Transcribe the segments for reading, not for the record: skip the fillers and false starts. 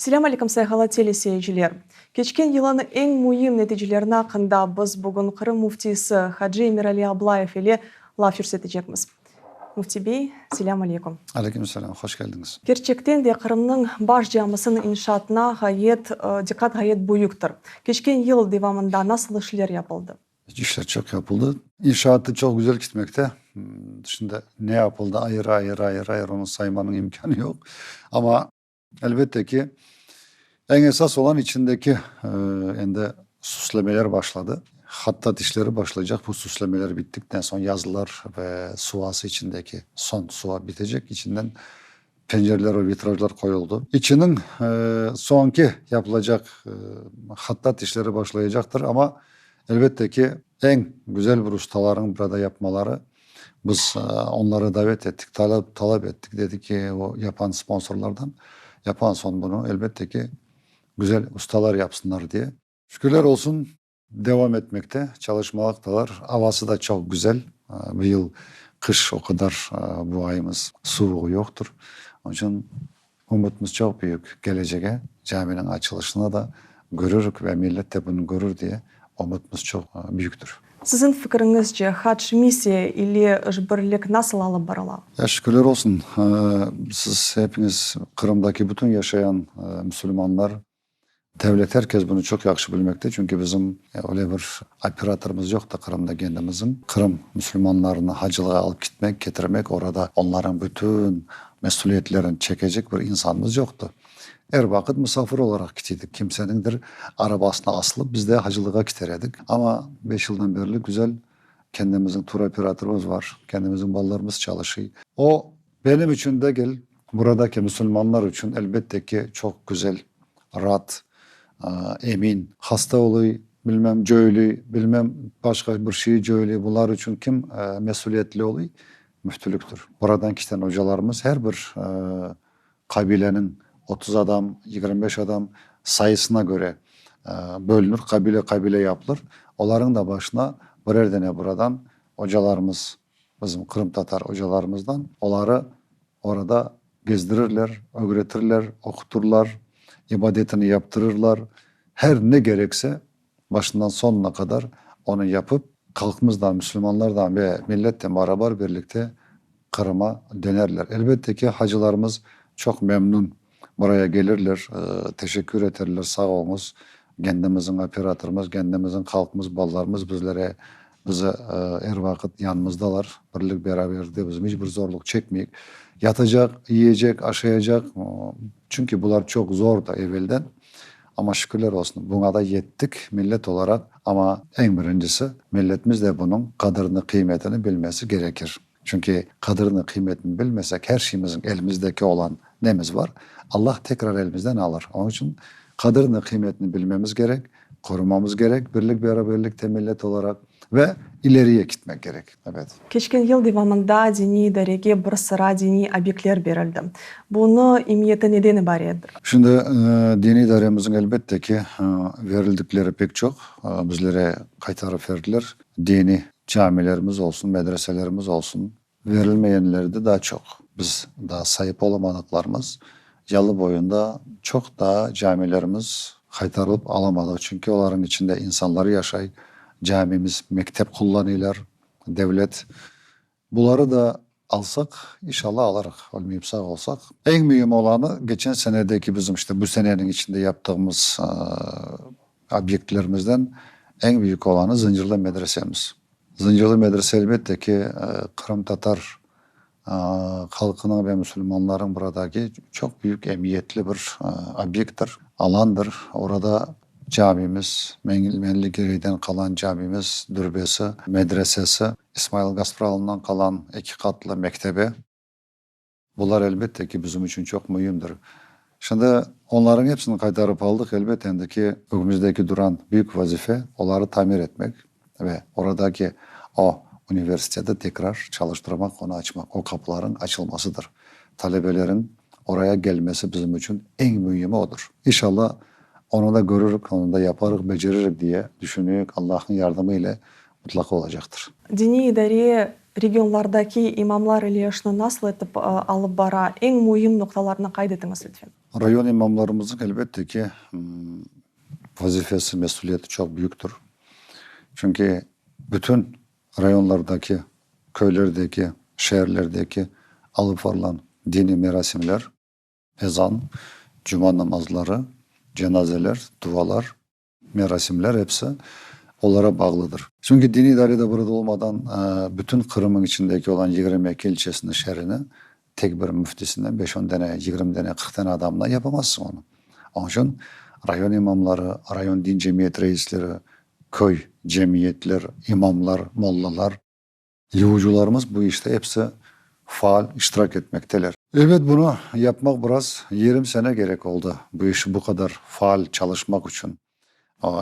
Selâm aleyküm, sayğılı teleseyirciler! Keçken yılın eñ müim neticelerini aqqında biz bugün Qırım Müftisi hacı Emirali Ablayev ile laf yürsetecekmiz. Müfti bey, selâm aleyküm! Aleyküm selâm, hoş keldiñiz! Kerçekten de Qırımnıñ baş camisiniñ inşaatına ğayet diqqat ğayet büyüktir. Keçken yıl devamında nasıl işler yapıldı? İşler çoq yapıldı. İnşaatı çoq güzel gitmekte. Şimdi ne yapıldı ayrı ayrı ayrı ayrı onı saymanıñ imkânı yoq. Amma elbette ki, eñ esas olan içindeki endi süslemeler başladı. Hattat işleri başlaycaq. Bu süslemeler bittikten soñ yazılar ve suvası içindeki soñ suva bitecek. İçinden pencereler ve vitrajlar qoyuldı. İçiniñ soñki yapılacaq hattat işleri başlayacaqtır. Amma elbette ki, eñ güzel bir ustalarnıñ burada yapmaları. Biz onları davet ettik, talap talap ettik, dedik ki, o yapan sponsorlardan, yapan soñ bunı, elbette ki, güzel ustalar yapsınlar diye. Şükürler olsun, devam etmekte, çalışmaqtalar. Avası da çoq güzel. Bu yıl qış o qadar bu ayımız suvuğı yoqtır. Onıñ içün ümütimiz çoq büyük kelecege, caminiñ açılışını da körürik ve millet de bunı körür diye ümütimiz çoq büyüktir. Siziñ fikriñizce, hac-missiya ile işbirlik nasıl alıp barıla? Ya, şükürler olsun, siz hepiniz, Qırımdaki bütün yaşayan musulmanlar, devlet, er kes bunı çoq yahşı bilmekte, çünki bizim öyle bir operatorımız yoq da Qırımda kendimizin. Qırım musulmanlarını hacılığa alıp gitmek, ketirmek, orada onların bütün mesüliyetlerini çekecek bir insanımız yoqtı. Er vaqıt musafir olaraq kitiydik, kimseniñdir arabasına asılıp biz de hacılığa kiter edik. Amma beş yıldan berli güzel kendimizniñ turoperatorımız var, kendimizniñ balalarımız çalışıy. O, benim içün degil, buradaki musulmanlar içün elbette ki çoq güzel, raat, emin. Hasta oluy, bilmem cöyliy, bilmem başqa bir şey cöyliy, bular içün kim mesüliyetli oluy? Müftülüktir. Buradan kiten ocalarımız her bir Qabileniñ 30 adam, 25 adam sayısına köre bölünir, qabile-qabile yapılır. Olarıñ da başına birer dene buradan ocalarımız, bizim qırımtatar ocalarımızdan oları orada gezdirirler, ögretirler, oquturlar, ibadetini yaptırırlar. Her ne gerekse başından soñuna qadar onı yapıp, halqımızdan, müslümanlardan ve milletten barabar birlikte Qırıma dönerler. Elbette ki, hacılarımız çoq memnun buraya gelirler, teşekkür eterler, sağ oluñız, kendimizin operatorımız, kendimizin halqımız, balalarımız bizlere, bizi er vaqıt yanımızdalar, birlik beraberlikte bizim iç bir zorluq çekmeyik. Yatacaq, yiyecek, aşayacaq, çünki bular çoq zordı evelden. Amma şükürler olsun, buña da yettik millet olaraq. Amma eñ birincisi, milletimiz de bunıñ qadrini, qıymetini bilmesi gerekir. Çünki qadrini, qıymetini bilmesek, her şeyimizniñ elimizdeki olan nemiz bar, Allah tekrar elimizden alır. Onıñ içün qadrini, qıymetini bilmemiz kerek, qorumamız kerek birlik-beraberlikte millet olaraq ve ileriye kitmek kerek. Ebet. Keçken yıl devamında diniy idarege bir sıra diniy obyektler berildi. Bunı emiyeti neden ibarettir? Şimdi diniy idaremizniñ elbette ki, verildikleri pek çoq, bizlere qaytarıp verdiler. Diniy camilerimiz olsun, medreselerimiz olsun, verilmeyenleri de daa çoq. Biz daa saip olamadıqlarımız, yalı boyunda çoq daa camilerimiz qaytarılıp alamadıq, çünki olarnıñ içinde insanlar yaşay, camimiz mektep qullanıylar, devlet. Buları da alsaq, inşallah alırıq, ölmeyip sağ olsaq. Eñ müim olanı, keçen senedeki bizim, işte bu seneniñ içinde yaptığımız obyektlerimizden eñ büyük olanı Zıncırlı medresemiz. Zıncırlı medrese, elbette ki, qırımtatar halqınıñ ve musulmanlarıñ buradaki çoq büyük emiyetli bir obyekttir, alandır. Orada camimiz, Meñli Gireyden qalan camimiz, dürbesi, medresesi, İsmail Gaspralından qalan eki qatlı mektebi. Bular, elbette ki, bizim içün çoq müimdir. Şimdi onlarıñ hepsini qaytarıp aldıq, elbet, endiki ögümizdeki duran büyük vazife, oları tamir etmek ve oradaki o universiteti tekrar çalıştırmaq, onı açmaq, o qapılarıñ açılmasıdır. Talebeleriñ oraya kelmesi bizim içün eñ müimi odır. İnşallah, onı da körürik, onı da yaparıq, beceririk diye düşünüyik, Allahnıñ yardımı ile mıtlaqa olacaqtır. Diniy idare regionlardaki imamlar ile işni nasıl etip alıp bara? Eñ müim noqtalarnı qayd etiñiz, lütfen. Rayon imamlarımıznıñ, elbette ki, vazifesi, mesüliyeti çoq büyüktir. Çünki bütün rayonlardaki, köylerdeki, şeerlerdeki alıp varılan diniy merasimler, ezan, cuma namazları, cenazeler, dualar, merasimler episi olara bağlıdır. Çünki diniy idare de burada olmadan bütün Qırımıñ içindeki olan 22 ilçesini, şeerini tek bir müftisinden beş-on dane, 20 dane, 40 dane adamdan yapamazsıñ onı. Onıñ içün rayon imamları, rayon din cemiyet reisleri, köy cemiyetler, imamlar, mollalar, Yuvucılarımız bu işte episi faal iştirak etmekteler. Elbet, bunı yapmaq biraz 20 sene kerek oldı, bu işi bu qadar faal çalışmaq içün.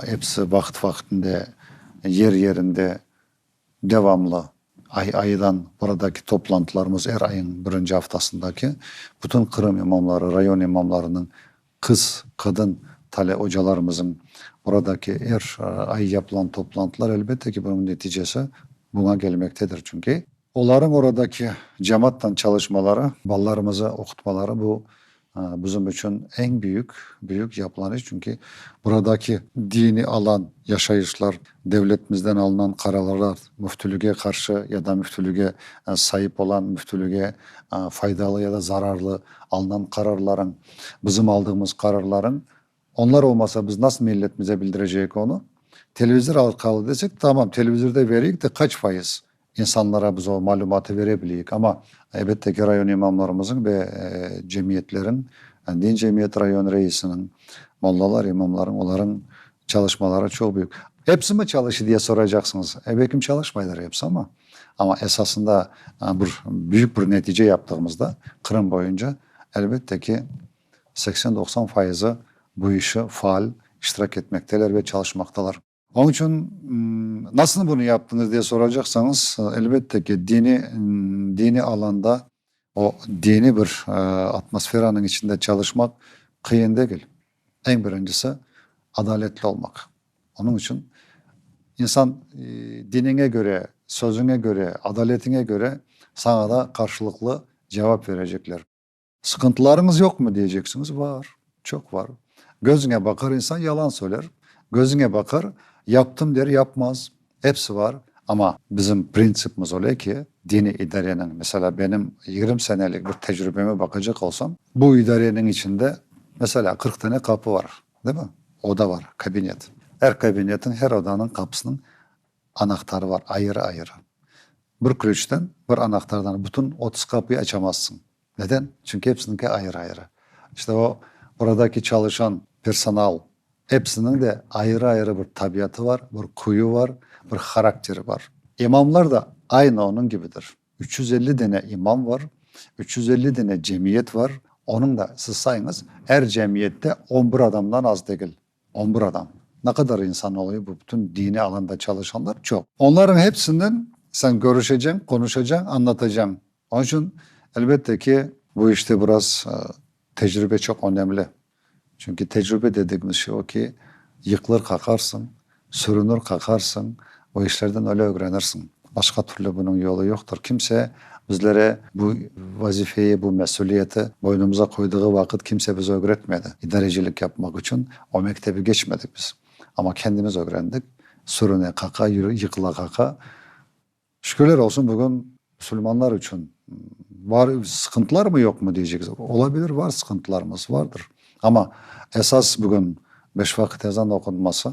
Episi vaqıt-vaqıtında, yer-yerinde, devamlı, ay-aydan buradaki toplantılarımız er ayıñ birinci aftasındaki bütün Qırım imamları, rayon imamlarınıñ qız, qadın tale ocalarımızıñ buradaki er ay yapılan toplantılar, elbette ki, bunıñ neticesi buña kelmektedir. Çünki olarıñ oradaki cemaattan çalışmaları, balalarımızı oqutmaları bu bizim içün eñ büyük, büyük yapılan iş. Çünki buradaki diniy alan, yaşayışlar, devletimizden alınan qararlar müftülüge qarşı ya da müftülüge saip olan, müftülüge faydalı ya da zararlı alınan qararlarıñ, bizim aldığımız qararlarıñ, onlar olmasa biz nasıl milletimize bildireceyik onı? Televizor arqalı desek, tamam, televizorda vereyik de, qaç fayız insanlara biz o malümatı vere bileyik? Amma, elbette ki, rayon imamlarımızıñ ve cemiyetleriñ, din cemiyet rayon reisiniñ, mollalar, imamlarıñ, olarıñ çalışmaları çoq büyük. Episi mi çalışı diye soracaqsıñız. E, belkim çalışmaylar episi, amma, amma esasında bir büyük bir netice yaptığımızda Qırım boyunca, elbette ki, 80-90 fayızı bu işi faal iştirak etmekteler ve çalışmaqtalar. Onıñ içün nasıl bunı yaptıñız diye soracaqsañız, elbette ki, dini, diniy alanda o diniy bir atmosferanıñ içinde çalışmaq qıyın degil. Eñ birincisi, adaletli olmaq. Onıñ içün insan diniñe köre, sözüñe köre, adaletiñe köre saña da qarşılıqlı cevap verecekler. Sıqıntılarıñız yoqmı diyeceksiñiz, var, çoq var. Gözüñe baqar insan yalan söyler, gözüñe baqar, yaptım der, yapmaz. Episi var, amma bizim printsipimiz öyle ki, diniy idareniñ, meselâ, benim 20 senelik bir tecrübeme baqacaq olsam, bu idareniñ içinde, meselâ, 40 tane qapı var, değil mi? Oda var, kabinet. Er kabinetniñ, her odanıñ qapısınıñ anahtarı var, ayırı-ayırı. Bir klüçten, bir anahtardan bütün 30 qapıyı açamazsıñ. Neden? Çünki episininki ayırı-ayırı. İşte o, buradaki çalışan personal, episiniñ de ayırı-ayırı bir tabiatı var, bir quyu var, bir harakteri var. İmamlar da aynı onıñ kibidir. 350 dene imam var, 350 dene cemiyet var. Onıñ da, siz sayıñız, er cemiyette on bir adamdan az degil. On bir adam. Ne qadar insan oluyor bu bütün diniy alanda çalışanlar? Çoq. Onlarıñ hepsinen sen körüşeceñ, qonuşacañ, añlatacañ. Onıñ içün, elbette ki, bu işte biraz tecribe çoq önemli. Çünki tecrübe dedigimiz şey o ki, yıqılır qaqarsıñ, sürünir qaqarsıñ, o işlerden öyle ögrenirsiñ. Başqa türlü bunıñ yolu yoqtır. Kimse bizlere bu vazifeyi, bu mesüliyeti boynumuza qoydığı vaqıt kimse bizi ögretmedi. İdarecilik yapmaq içün o mektebi geçmedik biz. Amma kendimiz ögrendik, sürüne qaqa, yıqıla qaqa. Şükürler olsun, bugün musulmanlar içün var sıqıntılar mı yoqmı diyeceksiz. Olabilir, var sıqıntılarımız, vardır. Amma esas bugün beş vaqıt ezan oqunması,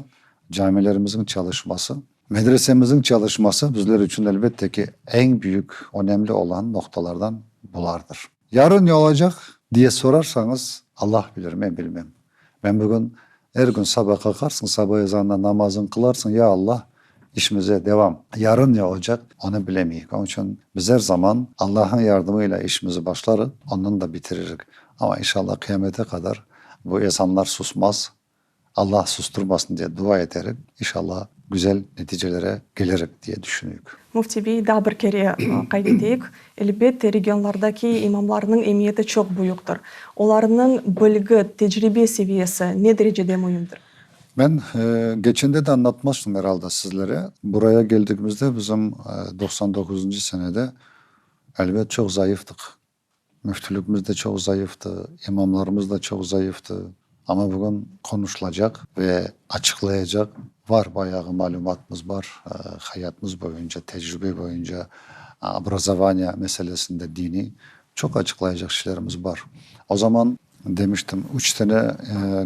camilerimizniñ çalışması, medresemizniñ çalışması bizler içün elbette ki eñ büyük, önemli olan noqtalardan bulardır. Yarın ne olacaq diye sorarsañız, Allah bilir, men bilmem. Men bugün er kün saba qalqarsıñ, saba ezanına namazıñ qılarsıñ, ya Allah, işimize devam. Yarın ne olacaq, onı bilemeyik. Onıñ içün biz er zaman Allahnıñ yardımıyla işimizi başlarıq, ondan da bitiririk. Amma inşallah qıyamete qadar bu ezanlar susmaz, Allah susturmasın diye dua eterik, inşallah güzel neticelere kelirik diye düşünüyik. Müfti bey, daa bir kere qayd eteyik, elbette, regionlardaki imamlarnıñ emiyeti çoq büyüktir. Olarnıñ bilgi, tecribe seviyesi ne derecede müimdir? Men keçende de añlatmıştım herhalde sizlere, buraya keldigimizde bizim 99-ncı senede, elbet, çoq zayıftıq. Müftülügimiz de çoq zayıftı, imamlarımız da çoq zayıftı. Amma bugün qonuşılacaq ve açıqlayacaq var, bayağı malümatımız bar, hayatımız boyunca, tecrübe boyunca, obrazovaniye meselesinde diniy çoq açıqlayacaq şeylerimiz bar. O zaman demiştim, üç tane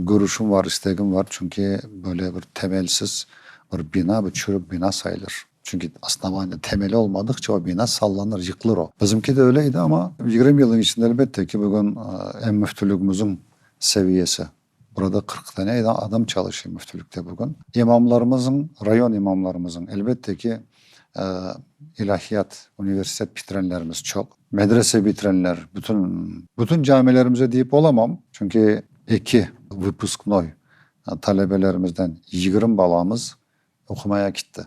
körüşim var, istegim var, çünki böyle bir temelsiz bir bina, bu çürük bina sayılır. Çünki osnovaniye, temeli olmadıqça o bina sallanır, yıqılır o. Bizimki de öyle edi, amma 20 yılnıñ içinde elbette ki, bugün em müftülügimizin seviyesi, burada 40 tane adam çalışıyor müftülükte bugün. İmamlarımızın, rayon imamlarımızın, elbette ki, ilâhiyat, universitet bitirenlerimiz çoq. Medrese bitirenler, bütün, bütün camilerimize deyip olamam, çünki eki vıpusknoy talebelerimizden 20 balamız oqumaya gitti.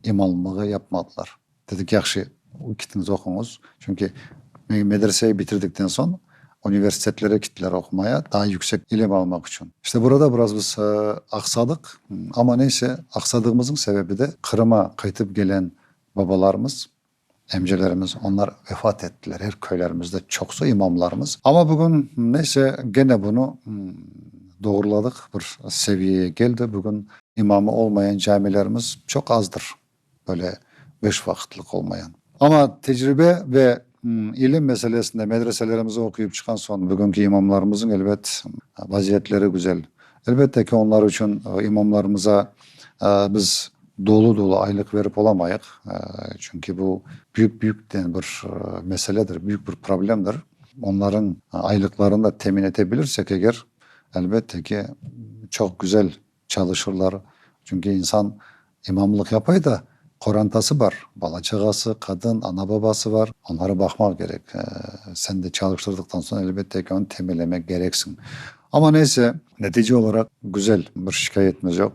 İmamlığı yapmadılar. Dedik, yahşı, gittiñiz oquñız. Çünki medreseyi bitirdikten soñ universitetlere gittiler oqumaya, daa yüksek ilim almaq içün. İşte burada biraz biz aqsadıq. Amma neyse, aqsadığımıznıñ sebebi de Qırıma qaytıp gelen babalarımız, emcelerimiz, onlar vefat ettiler. Er köylerimizde çoqsu imamlarımız. Amma bugün neyse, gene bunı doğruladıq, bir seviyeye keldi. Bugün imamı olmayan camilerimiz çoq azdır, böyle beş vaqıtlıq olmayan. Amma tecribe ve ilim meselesinde medreselerimizi oquyıp çıqqan soñ bugünki imamlarımızıñ, elbet, vaziyetleri güzel. Elbette ki, onlar içün imamlarımıza biz dolu-dolu aylıq verip olamayıq, çünki bu büyük-büyükten bir meseledir, büyük bir problemdir. Onlarıñ aylıqlarını da temin ete bilirsek eger, elbette ki, çoq güzel çalışırlar. Çünki insan imamlıq yapay da, qorantası bar, bala-çağası, qadın, ana-babası bar, onlara baqmaq kerek. Sen de çalıştırdıqtan soñ, elbette ki, onı teminlemek kereksiñ. Amma neyse, netice olaraq güzel, bir şikâyetimiz yoq.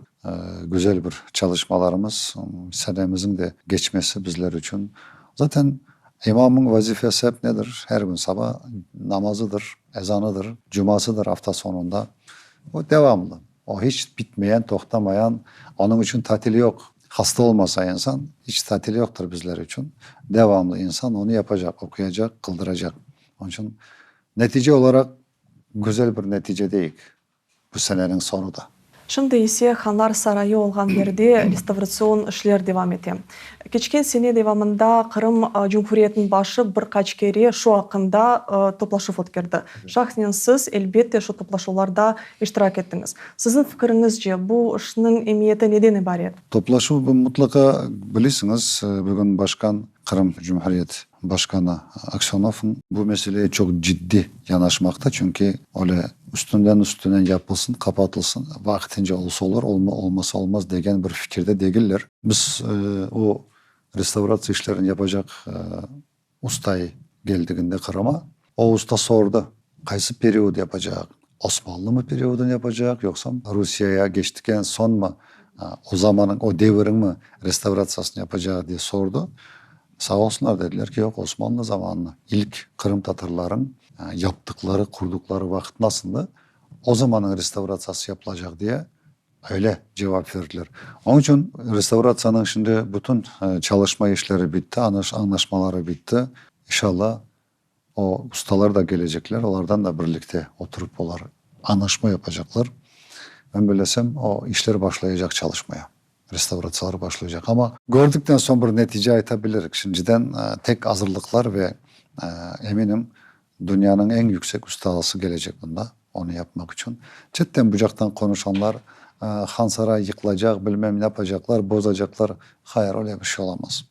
Güzel bir çalışmalarımız, senemizniñ de keçmesi bizler içün. Zaten imamnıñ vazifesi hep nedir? Her gün saba namazıdır, ezanıdır, cumasıdır afta soñunda. O devamlı. O hiç bitmeyen, toqtamayan, onıñ içün tatil yoq. Hasta olmasa insan, hiç tatil yoqtır bizler içün. Devamlı insan onı yapacaq, oquyacaq, qıldıracaq. Onıñ içün netice olaraq güzel bir neticedeyik bu seneniñ soñu da. Şimdi ise Hanlar sarayı olğan yerde restavratsion işler devam ete. Keçken sene devamında Qırım Cumhuriyetiniñ başı bir qaç kere şu aqqında toplaşuv ötkerdi. Şahsen siz, elbette, şu toplaşuvlarda iştirak ettiñiz. Siziñ fikiriñizce, bu işniñ emiyeti neden ibaret? Toplaşuv bu mutlaqa, bilesiñiz, bugün başqan Qırım Cumhuriyet Başqanı Aksönov bu meseleye çoq ciddi yanaşmaqta, çünki öyle üstünden üstünen yapılsın, qapatılsın, vaqtınca olsa olur, olmasa olmaz degen bir fikirde degiller. Biz o restavratsiya işlerini yapacaq ustay keldiginde Qırıma, o usta sordı, qaysı period yapacaq, Osmanlımı periodını yapacaq, yoqsa Rusiyaya keçtiken soñmı, o zamanıñ, o deviriñmi restavratsiyasını yapacaq diye sordı. Sağ olsunlar, dediler ki, yoq, Osmanlı zamanını, ilk qırımtatarlarıñ yaptıqları, qurduqları vaqıt nasıldı, o zamanıñ restavratsiyası yapılacaq diye öyle cevap berdiler. Onıñ içün restavratsiyanıñ şimdi bütün çalışma işleri bitti, añlaşmaları bitti. İnşallah, o ustalar da kelecekler, olardan da birlikte oturıp olar añlaşma yapacaqlar. Men bilesem, o işler başlayacaq çalışmaya. Restavratsiyalar başlaycaq. Amma kördikten soñ bir netice ayta bilirik. Şimdiden tek azırlıqlar ve, eminim, dünyanıñ eñ yüksek ustası kelecek bunda, onı yapmaq içün. Çetten bucaqtan qonuşanlar, Hansaray yıqılacaq, bilmem ne yapacaqlar, bozacaqlar. Hayır, öyle bir şey olamaz.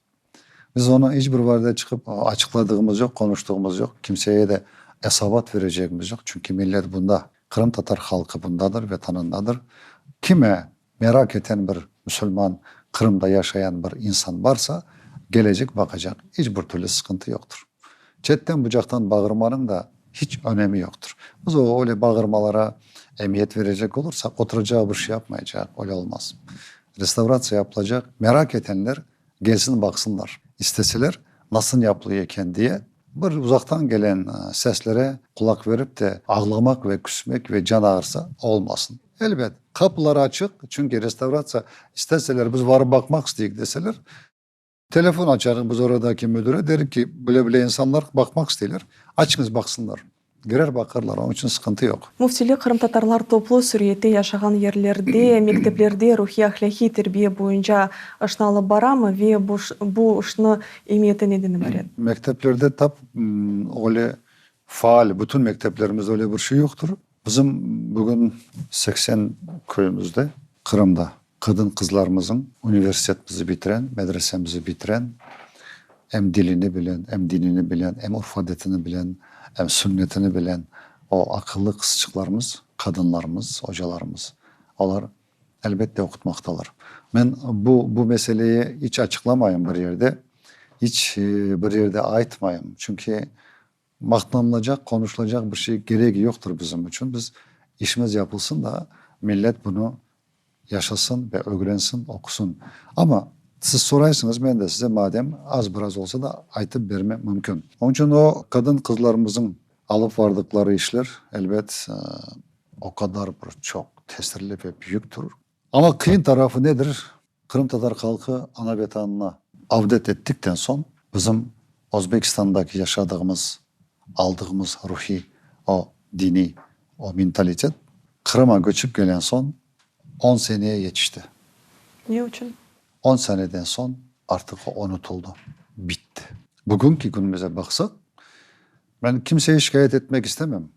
Biz onı iç bir varde çıqıp açıqladığımız yoq, qonuştığımız yoq, kimseye de esabat verecegimiz yoq, çünki millet bunda, qırımtatar halqı bundadır, Vetanındadır. Kime Merak eten bir musulman, Qırımda yaşayan bir insan barsa, kelecek baqacaq, iç bir türlü sıqıntı yoqtır. Çetten bucaqtan bağırmanıñ da hiç önemi yoqtır. Biz o öyle bağırmalara emiyet verecek olursaq, oturacağı bir şey yapmaycaq, öyle olmaz. Restavratsiya yapılacaq, merak etenler Kelsin baqsınlar. İsteseler, nasıl yapılıyor eken diye, bir uzaqtan kelen seslere qulaq verip de ağlamaq ve küsmek ve can ağırsa olmasın. Elbet, qapılar açıq, çünki restavratsiya, isteseler, biz barıp baqmaq isteyik deseler, Telefon açarıq biz oradaki müdüre, derik ki, böyle-böyle insanlar baqmaq isteyler, açıñız baqsınlar. Girer baqarlar, onıñ içün sıqıntı yoq. Müftilik qırımtatarlar toplu sürette yaşağan yerlerde, mekteplerde ruhiy-ahlâqiy terbiye boyunca işni alıp baramı ve bu işni emiyeti neden ibaret? Mekteplerde tap öyle faal, bütün mekteplerimizde öyle bir şey yoqtır. Bizim bugün 80 köyümizde, Qırımda qadın-qızlarımızıñ universitetimizi bitiren, medresemizi bitiren, em dilini bilen, em dinini bilen, em urf-adetini bilen, em sünnetini bilen o aqıllı qızçıqlarımız, qadınlarımız, ocalarımız, olar elbette oqutmaqtalar. Men bu bu meseleyi iç açıqlamayım bir yerde, iç bir yerde aytmayım, çünki Maqtanılacaq, qonuşulacaq bir şey keregi yoqtır bizim içün. Biz işimiz yapılsın da, millet bunı yaşasın ve ögrensin, oqusın. Amma siz soraysıñız, men de size madem az biraz olsa da aytıp bermem mümkün. Onıñ içün o qadın-qızlarımızıñ alıp vardıqları işler, elbet, o qadar bir çoq tesirli ve büyüktir. Amma qıyın tarafı nedir? Qırımtatar halqı ana-Vetanına avdet ettikten soñ, bizim Özbekistandaki yaşadığımız, aldığımız ruhiy, o diniy, o mentalitet Qırıma köçip kelen soñ on seneye yetişti. Ne içün? On seneden soñ artıq o unutıldı, bitti. Bugünki künümüze baqsaq, men kimseye şikâyet etmek istemem.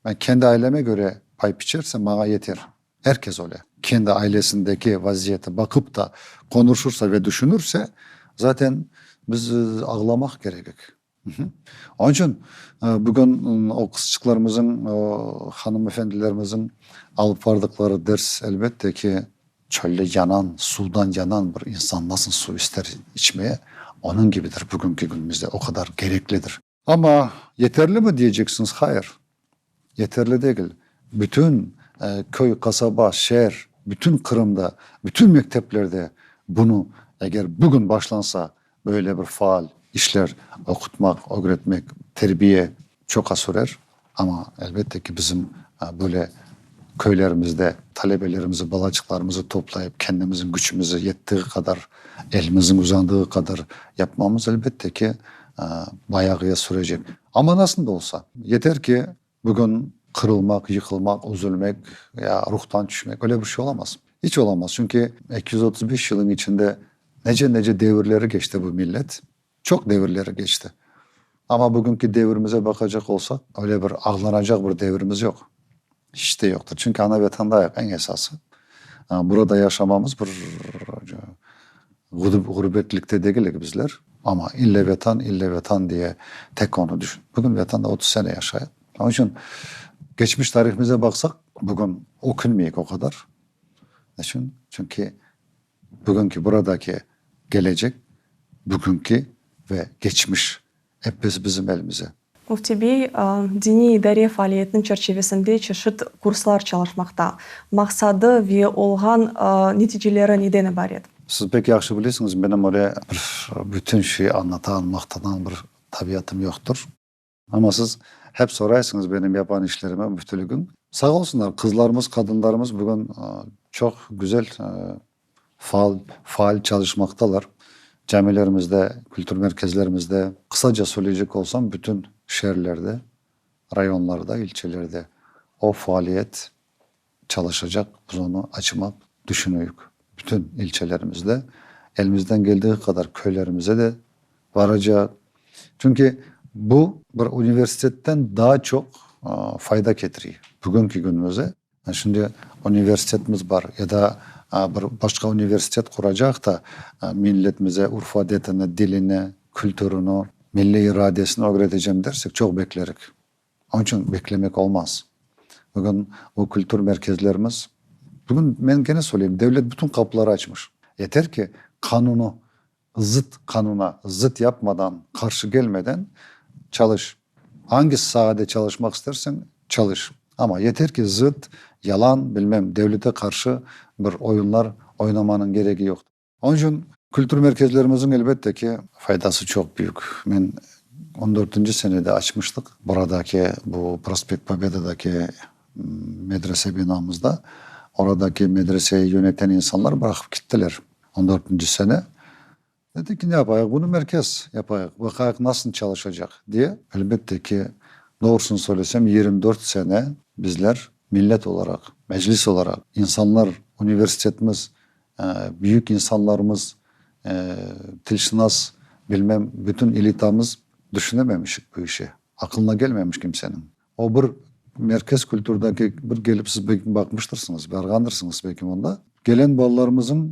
Men kendi aileme köre pay piçersem, maña yeter. Er kes öyle. Kendi ailesindeki vaziyeti baqıp da qonuşursa ve düşünürse, zaten biz ağlamaq kerekik. Onıñ içün bugün o qızçıqlarımızıñ, o hanımefendilerimizin alıp vardıqları ders, elbette ki, çölde yanan, suvdan yanan bir insan nasıl suv ister içmeye, onıñ kibidir bugünki günümizde, o qadar kereklidir. Amma yeterlimi diyeceksiñiz, hayır, yeterli degil. Bütün köy, qasaba, şeer, bütün Qırımda, bütün mekteplerde bunı eger bugün başlansa, böyle bir faal işler, oqutmaq, ögretmek, terbiye çoqa sürer. Amma elbette ki, bizim böyle köylerimizde talebelerimizi, balaçıqlarımızı toplayıp, kendimizin küçümizi yettiği qadar, elimizin uzandığı qadar yapmamız, elbette ki, bayağıya sürecek. Amma nasıl da olsa, yeter ki, bugün qırılmaq, yıqılmaq, üzülmek ya ruhtan tüşmek, öyle bir şey olamaz. İç olamaz, çünki 235 yılın içinde nece-nece devirleri keçti bu millet. Çoq devirleri keçti. Amma bugünki devirimize baqacaq olsaq, öyle bir ağlanacaq bir devirimiz yoq. Hiç de yoqtır. Çünki ana Vatandayıq, eñ esası. Burada yaşamamız bir ğurbetlikte degilik bizler. Amma ille Vatan, ille Vatan diye tek onı düşün. Bugün Vatanda 30 sene yaşayıq. Onıñ içün keçmiş tarihimize baqsaq, bugün ökünmeyik o qadar. Neçün? Çünki Bugünki buradaki gelecek, bugünki ve keçmiş episi bizim elimize. Müfti bey, Diniy idare faaliyetiniñ çerçivesinde çeşit kurslar çalışmaqta. Maqsadı ve olğan neticeleri neden ibaret? Siz pek yahşı bilesiñiz, menim öyle bir bütün şey añlatan, maqtanan bir tabiatım yoqtır. Amma siz hep soraysıñız benim yapan işlerime, müftüligim. Sağ olsunlar, qızlarımız, qadınlarımız bugün çoq güzel, faal, faal çalışmaqtalar. Camilerimizde, kültür merkezlerimizde, qısaca söyleycek olsam, bütün şeerlerde, rayonlarda, ilçelerde o faaliyet çalışacaq, biz onı açmaq düşünüyik. Bütün ilçelerimizde, elimizden keldiği qadar köylerimize de varacaq. Çünki bu bir universitetten daa çoq fayda ketiriy bugünki künümüzde. Şimdi universitetimiz bar ya da bir başqa universitet quracaq da milletimize urf-adetini, dilini, kültürüni, milliy iradesini ögretecem dersek, çoq beklerik. Onıñ içün beklemek olmaz. Bugün o kültür merkezlerimiz, bugün men kene söyleyim, devlet bütün qapıları açmış. Yeter ki, qanunı zıt qanuna zıt yapmadan, qarşı kelmeden çalış. Angi saade çalışmaq isterseñ, çalış. Amma yeter ki, zıt, yalan, bilmem, devlete qarşı bir oyunlar oynamanıñ keregi yoq. Onıñ içün kültür merkezlerimizniñ, elbette ki, faydası çoq büyük. Men on dörtünci senede açmıştıq buradaki, bu Prospekt Pobedadaki medrese binamızda. Oradaki medreseyi yöneten insanlar bıraqıp kettiler on dörtünci sene. Dedik ki, ne yapayıq, bunı merkez yapayıq, baqayıq nasıl çalışacaq diye. Elbette ki, doğrusını söylesem, 24 sene bizler millet olaraq, meclis olaraq, insanlar, universitetimiz, büyük insanlarımız, tilşınas, bilmem, bütün elitamız düşünememişik bu işi. Aqılına kelmemiş kimseniñ. O bir merkez kültürdaki bir kelip siz belki baqmıştırsıñız, barğandırsıñız belki onda. Gelen balalarımızıñ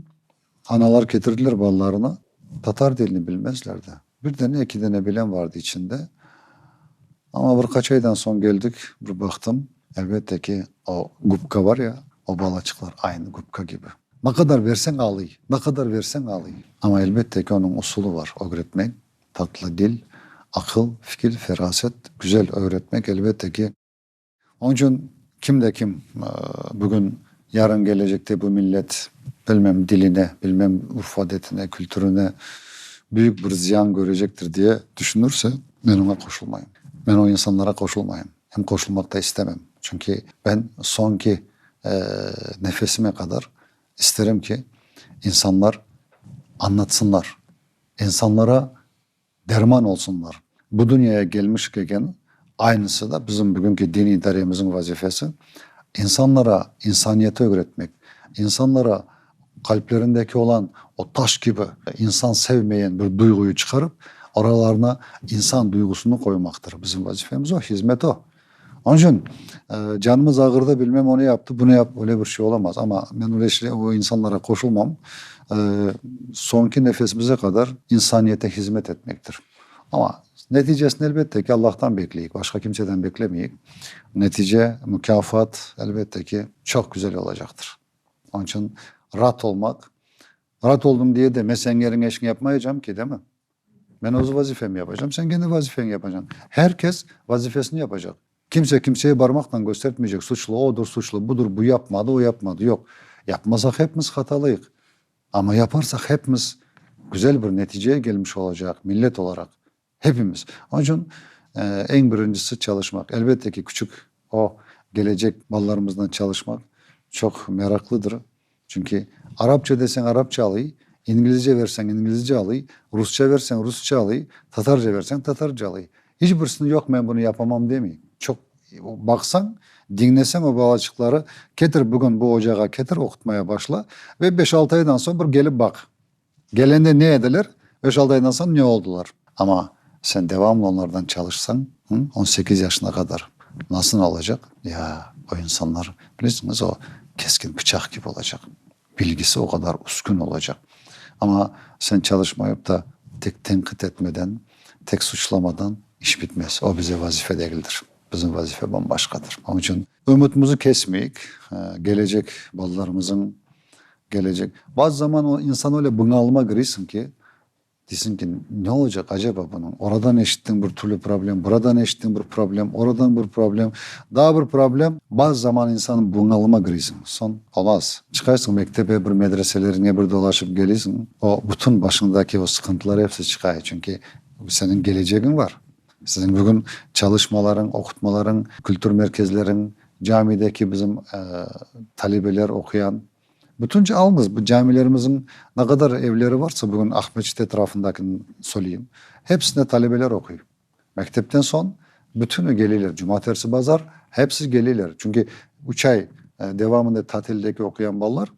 analar ketirdiler balalarını, tatar tilini bilmezlerdi. Bir dene, eki dene bilen vardı içinde. Amma bir qaç aydan soñ keldik, bir baqtım, elbette ki, o gubka var ya, o balaçıqlar aynı gubka kibi. Ne qadar verseñ alıy, ne qadar verseñ alıy. Amma elbette ki, onıñ usulı var, ögretmek, tatlı dil, aqıl, fikir, feraset, güzel ögretmek, elbette ki. Onıñ içün kim de kim bugün, yarın kelecekte bu millet, bilmem, diline, bilmem, urf-adetine, kültürine büyük bir ziyan körecektir diye tüşünirse, men oña qoşulmayım. Men o insanlara qoşulmayım. Em qoşulmaq da istemem. Çünki ben soñki nefesime qadar isterim ki, insanlar añlatsınlar, insanlara derman olsunlar. Bu dünyaya kelmiş eken, aynısı da bizim bugünki diniy idaremizniñ vazifesi, insanlara insaniyeti ögretmek, insanlara qalplerindeki olan o taş kibi insan sevmeyen bir duyğuyu çıqarıp, oralarına insan duyğusını qoymaqtır. Bizim vazifemiz o, hizmet o. Onıñ içün canımız ağırdı, bilmem onı yaptı, bunı yaptı, öyle bir şey olamaz. Amma men öyle şey, o insanlara qoşulmam. Soñki nefesimize qadar insaniyete hizmet etmektir. Amma neticesini elbette ki, Allahtan bekleyik, başqa kimseden beklemeyik. Netice, mukâfat, elbette ki, çoq güzel olacaqtır. Onıñ içün raat olmaq, raat oldım diye de men seniñ yeriñe işiñi yapmayacam ki, değil mi? Men öz vazifemni yapacam, sen kendi vazifeñni yapacañ. Her kes vazifesini yapacaq. Kimse kimseye barmaqtan köstertmeycek, suçlu odur, suçlu budur, bu yapmadı, o yapmadı. Yoq. Yapmasaq hepimiz hatalıyıq. Amma yaparsaq hepimiz güzel bir neticeye kelmiş olacaq, millet olaraq. Hepimiz. Onıñ içün eñ birincisi çalışmaq. Elbette ki, küçük o gelecek balalarımızdan çalışmaq çoq meraqlıdır. Çünki arapça deseñ arapça alıy, inglizce verseñ inglizce alıy, rusça verseñ rusça alıy, tatarca verseñ tatarca alıy. İç birisini yoq men bunı yapamam demey. Çoq baqsañ, diñleseñ o balaçıqları, ketir bugün bu ocağa ketir oqutmaya başla ve beş-altı aydan soñ bir kelip baq. Gelende ne ediler, beş-altı aydan soñ ne oldular. Amma sen devamlı onlardan çalışsañ, 18 yaşına qadar nasıl olacaq? Ya, o insanlar, bilesiñiz, o keskin pıçaq kibi olacaq. Bilgisi o qadar üskün olacaq. Amma sen çalışmayıp da, tek tenqit etmeden, tek suçlamadan iş bitmez. O bize vazife degildir. Bizim vazife bam-başqadır. Onıñ içün ümütimizi kesmeyik, gelecek balalarımızıñ gelecek. Bazı zaman o insan öyle bunalıma kireysiñ ki, deysiñ ki, ne olacaq acaba bunıñ? Oradan eşittiñ bir türlü problem, buradan eşittiñ bir problem, oradan bir problem, daa bir problem. Bazı zaman insan bunalıma kireysiñ. Soñ olmaz. Çıqaysıñ mektebe, bir medreselerine bir dolaşıp keleysiñ, o bütün başıñdaki o sıqıntılar episi çıqay. Çünki seniñ kelecegiñ var. Siziñ bugün çalışmalarıñ, oqutmalarıñ, kültür merkezleriñ, camideki bizim talebeler oquyan, bütünce alıñız, bu camilerimizniñ ne qadar evleri varsa, bugün Aqmeçit etrafındakini söyleyim, hepsinde talebeler oquy. Mektepten soñ bütünü keleyler, cumatersi, bazar, hepsi keleyler. Çünki üç ay devamında tatildeki oquyan balalar,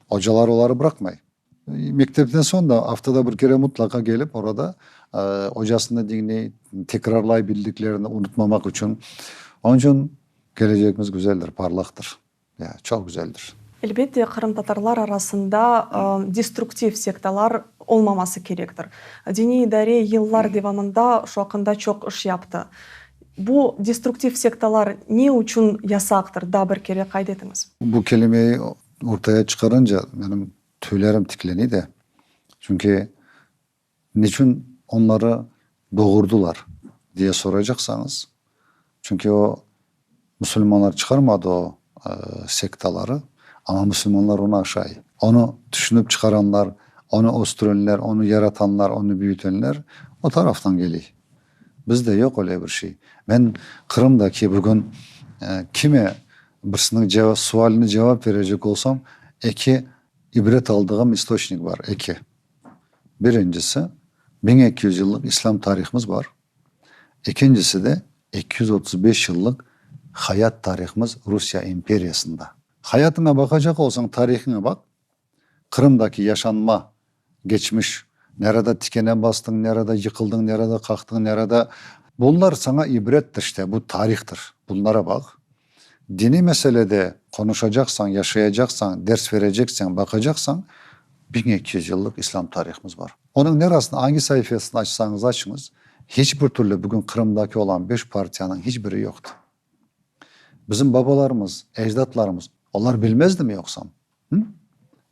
ocalar oları bıraqmay. Mektepten soñ da aftada bir kere mutlaqa kelip orada ocasını diñley, tekrarlay bildiklerini unutmamaq içün. Onıñ içün kelecegimiz güzeldir, parlaqtır. Ya, çoq güzeldir. Elbette, qırımtatarlar arasında destruktiv sektalar olmaması kerektir. Diniy idare yıllar devamında şu aqqında çoq iş yaptı. Bu destruktiv sektalar ne içün yasaqtır, daa bir kere qayd etiñiz. Bu kelimeyi Ortaya çıqarınca menim tüylerim tikleniy de, çünki niçün onları doğurdılar diye soracaqsañız, çünki o musulmanlar çıqarmadı o sektaları, amma musulmanlar onı aşay. Onı tüşünip çıqaranlar, onı östürenler, onı yaratanlar, onı büyütenler o taraftan keliy. Bizde yoq öyle bir şey. Men Qırımdaki bugün kime birisiniñ sualine cevap berecek olsam, eki ibret aldığım istoçnik bar, eki. Birincisi, 1200 yıllıq İslâm tarihımız bar. Ekincisi de, 235 yıllıq hayat tarihımız Rusiye imperiyasında. Hayatıña baqacaq olsañ, tarihiñe baq, Qırımdaki yaşanma, geçmiş, nerede tikene bastıñ, nerede yıqıldıñ, nerede qaqtıñ, nerede. Bunlar saña ibrettir, işte, bu tarihtır. Bunlara baq. Diniy meselede qonuşacaqsañ, yaşayacaqsañ, ders verecekseñ, baqacaqsañ, 1200 yıllıq İslâm tarihımız bar. Onıñ nerasını, angi saifesini açsañız açıñız, hiç bir türlü bugün Qırımdaki olan beş partiyanıñ hiç biri yoqtı. Bizim babalarımız, ecdatlarımız, olar bilmezdimi yoqsam? Hı?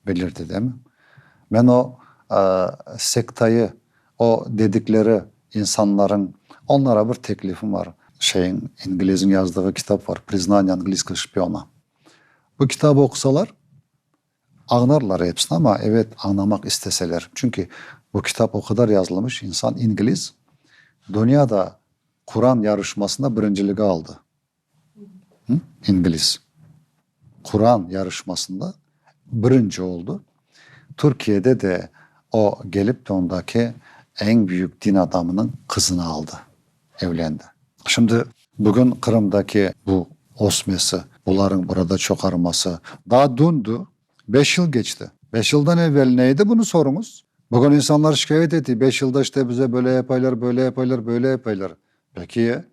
Bilirdi, değil mi? Men o sektayı, o dedikleri insanların, onlara bir teklifim var. Şeyin, İngilizin yazdığı kitap var, Priznание angliyskogo şpiona. Bu kitabı oqusalar, añlarlar episini, amma, evet, añlamaq isteseler. Çünki bu kitap o qadar yazılmış, insan İngiliz, dünyada Quran yarışmasında birinciligi aldı. İngiliz Quran yarışmasında birinci oldı. Türkiyede de o gelip de ondaki eñ büyük din adamınıñ qızını aldı, evlendi. Şimdi bugün Qırımdaki bu ösmesi, bularıñ burada çoqarması daa dündü, beş yıl keçti. Beş yıldan evel ne edi bunı soruñız. Bugün insanlar şikâyet ete, beş yılda işte bize böyle yapaylar, böyle yapaylar, böyle yapaylar. Peki,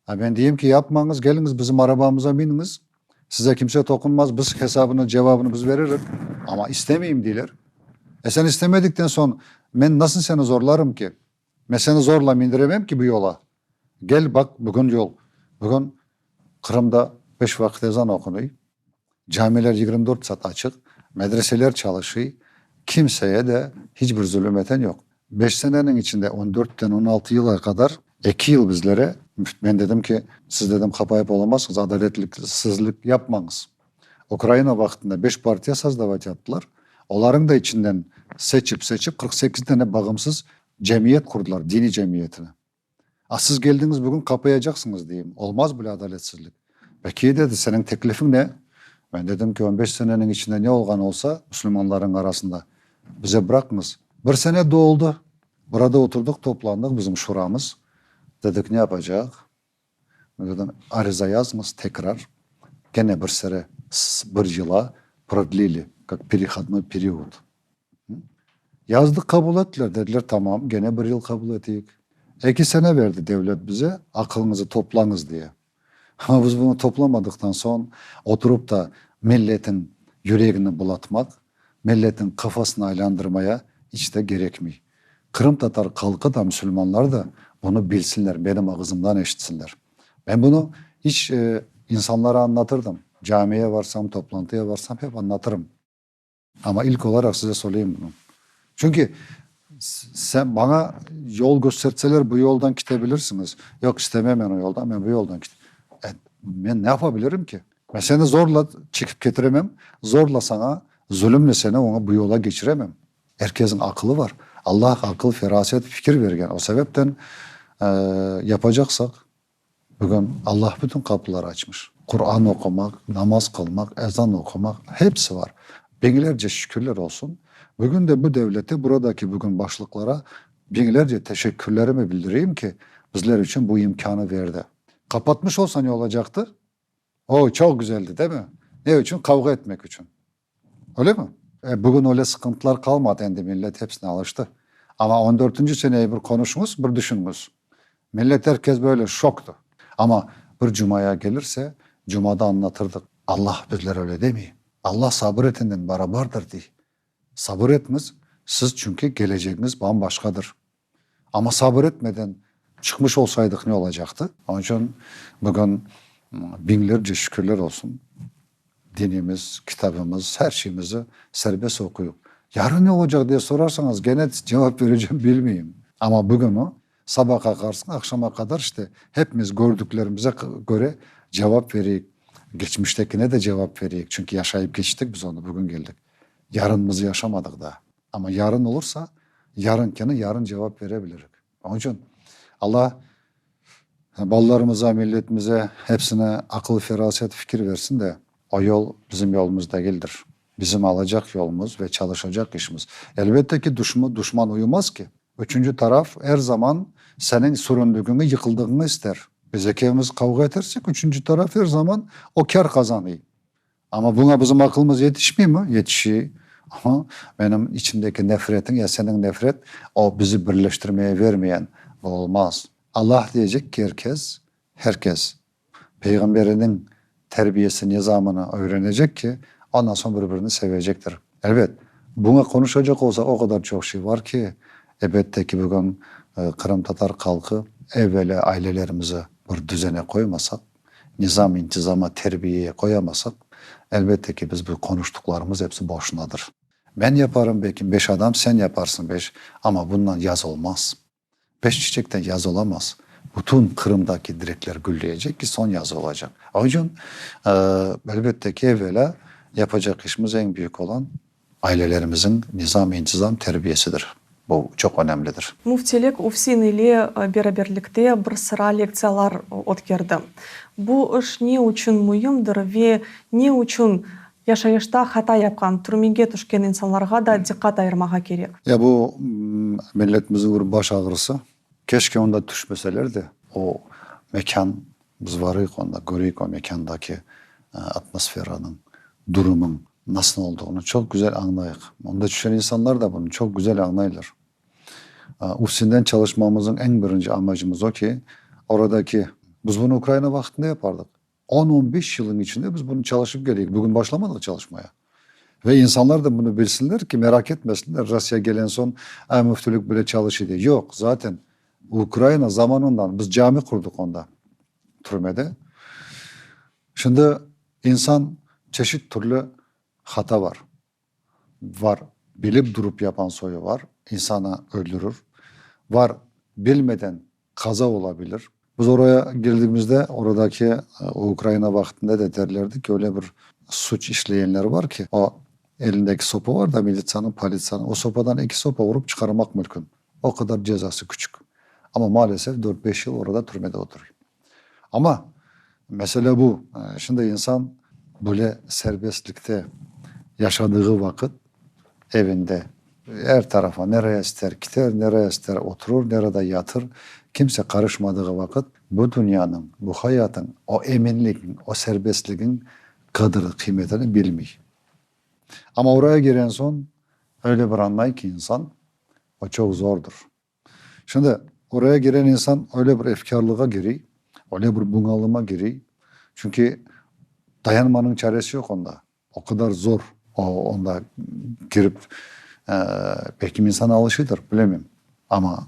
A men deyim ki, yapmañız, keliñiz bizim arabamıza miniñiz, size kimse toqunmaz, biz hesabını, cevabını biz veririk. Amma istemeyim deyler. E sen istemedikten soñ, men nasıl seni zorlarım ki? Men seni zorla mindiremem ki bu yola. Gel, baq, bugün yol, bugün Qırımda beş vaqıt ezan oqunuy, Camiler 24 saat açıq, medreseler çalışıy, kimseye de hiç bir zulüm eten yoq. Beş seneniñ içinde, on dörtten on altı yıla qadar, eki yıl bizlere, men dedim ki, siz dedim qapayıp olamazsıñız, adaletliksizlik yapmañız. Ukraina vaqtında beş partiya sozdavat yaptılar, olarıñ da içinden seçip-seçip 48 dane bağımsız cemiyet qurdılar, diniy cemiyetini. A siz keldiñiz bugün qapayacaqsıñız, deyim. Olmaz böyle adaletsizlik. Peki, dedi, seniñ teklifiñ ne? Men dedim ki, on beş seneniñ içinde ne olğan olsa, musulmanlarıñ arasında, bize bıraqıñız. Bir sene doldı. Burada oturdıq, toplandıq, bizim şuramız. Dedik, ne yapacaq? Men dedim, ariza yazıñız tekrar, kene bir sere, bir yıla prodlili, kak perehodnoy period. Yazdıq, qabul ettiler. Dediler, tamam, gene bir yıl qabul eteyik. Eki sene berdi devlet bize, aqılıñızı toplañız diye. Amma biz bunı toplamadıqtan soñ, oturıp da milletin yüregini bulatmaq, milletin qafasını aylandırmaya iç de kerekmey. Qırımtatar halqı da, musulmanlar da bunı bilsinler, benim ağızımdan eşitsinler. Men bunı iç insanlara añlatırdım. Camiye varsam, toplantıya varsam, hep añlatırım. Amma ilk olaraq size söyleyim bunı. Çünki sen maña yol köstertseler, bu yoldan kite bilirsiñiz. Yoq, istemem men o yoldan, men bu yoldan kit. E, men ne yapa bilirim ki? Men seni zorla çekip ketiremem, zorla saña, zulümle seni oña bu yola keçiremem. Er kesniñ aqılı bar. Allah aqıl, feraset, fikir bergen. O sebepten, yapacaqsaq, Bugün Allah bütün qapıları açmış. Quran oqumaq, namaz qılmaq, ezan oqumaq, hepsi var. Biñlerce şükürler olsun. Bugün de bu devlete, buradaki bugün başlıqlara biñlerce teşekkürlerimi bildireyim ki, bizler içün bu imkânı berdi. Qapatmış olsa ne olacaqtı? O, çoq güzeldi, değil mi? Ne içün? Qavğa etmek içün. Öyle mi? E, bugün öyle sıqıntılar qalmadı, endi millet hepsine alıştı. Amma on dörtünci seneyi bir qonuşıñız, bir düşüniñiz. Millet er kes böyle şoktı. Amma bir cumaya kelirse, cumada añlatırdıq, Allah bizler öyle demey. Allah sabır etenden barabardır, dey. Sabır etiñiz, siz çünki kelecegiñiz bam-başqadır. Amma sabır etmeden çıqmış olsaydıq ne olacaqtı? Onıñ içün bugün biñlerce şükürler olsun, dinimiz, kitabımız, her şeyimizi serbest oquyıq. Yarın ne olacaq diye sorarsañız, gene cevap berecem, bilmeyim. Amma bugün o, saba qalqarsıñ, aqşama qadar işte hepimiz gördüklerimize köre cevap bereyik, geçmiştekine de cevap bereyik, çünki yaşayıp keçtik biz onı, bugün keldik. Yarınımızı yaşamadıq daa. Amma yarın olursa, yarınkini yarın cevap bere bilirik. Onıñ içün Alla balalarımıza, milletimize hepsine aqıl, feraset, fikir versin de, o yol bizim yolumız degildir. Bizim alacaq yolumız ve çalışacaq işimiz. Elbette ki, duşman uyumaz ki. Üçünci taraf er zaman seniñ süründügiñi, yıqıldığıñı ister. Biz ekevimiz qavğa etersek, üçünci taraf er zaman o kâr qazanıy. Amma buña bizim aqılımız yetişmeymi? Yetişiy. Amma menim içimdeki nefretiñ ya seniñ nefret, o bizi birleştirmeye vermeyen, bu olmaz. Allah diyecek ki, er kes, her kes Peyğamberiniñ terbiyesi nizamını öğrenecek ki, ondan soñ bir-birini sevecektir. Elbet, buña qonuşacaq olsaq, o qadar çoq şey var ki, ebette ki, bugün qırımtatar halqı evvelâ ailelerimizi bir düzene qoymasaq, nizam-intizama, terbiyeye qoyamasaq, elbette ki, biz bu qonuştıqlarımız episi boşunadır. Men yaparım belki beş adam, sen yaparsıñ beş, amma bundan yaz olmaz. Beş çiçekten yaz olamaz. Bütün Qırımdaki direkler gülleyecek ki, soñ yaz olacaq. Onıñ içün, elbette ki, evelâ yapacaq işimiz eñ büyük olan ailelerimizin nizam-intizam terbiyesidir. Bu çoq önemlidir. Müftilik UFSİN ile beraberlikte bir sıra lektsiyalar ötkerdi. Bu iş ne içün müimdir ve ne içün Yaşayışta hata yapqan, türmege tüşken insanlarğa da diqqat ayırmağa kerek. Ya bu milletimizniñ bir baş ağrısı. Keşke onda tüşmeseler de, o mekân, biz varıyıq onda, köreyik o mekândaki atmosferanıñ, durumıñ nasıl olduğını çoq güzel añlayıq. Onda tüşen insanlar da bunı çoq güzel añlaylar. UFSİN-den çalışmamıznıñ eñ birinci amacımız o ki, oradaki, biz bunı Ukraina vaqtında yapardıq, On-on beş yılın içinde biz bunı çalışıp keleyik. Bugün başlamadıq çalışmaya. Ve insanlar da bunı bilsinler ki, merak etmesinler, Rossiya gelen soñ, a, müftülük bile çalışıy diye. Yoq, zaten Ukraina zamanından biz cami qurdıq onda, türmede. Şimdi insan çeşit türlü hata var. Var, bilip durup yapan soyu var, insanı öldürür. Var, bilmeden qaza olabilir. Biz oraya keldigimizde, oradaki Ukraina vaqtında da derlerdi ki, öyle bir suç işleyenler var ki, o elindeki sopa var da militsiyanıñ, politsiyanıñ, o sopadan eki sopa urıp çıqarmaq mülkün. O qadar cezası küçük. Amma maalesef dört-beş yıl orada türmede oturuy. Amma mesele bu, şimdi insan böyle serbestlikte yaşadığı vaqıt evinde er tarafa, nereye ister kiter, nereye ister oturur, nerede yatır, kimse qarışmadığı vaqıt bu dünyanıñ, bu hayatıñ, o eminligiñ, o serbestligiñ qadri, qıymetini bilmey. Amma oraya giren soñ öyle bir añlay ki insan, o çoq zordır. Şimdi, oraya giren insan öyle bir efkârlığa giriy, öyle bir buñalıma giriy, çünki dayanmanıñ çaresi yoq onda. O qadar zor o onda kirip, belki insan alışıdır, bilemem, amma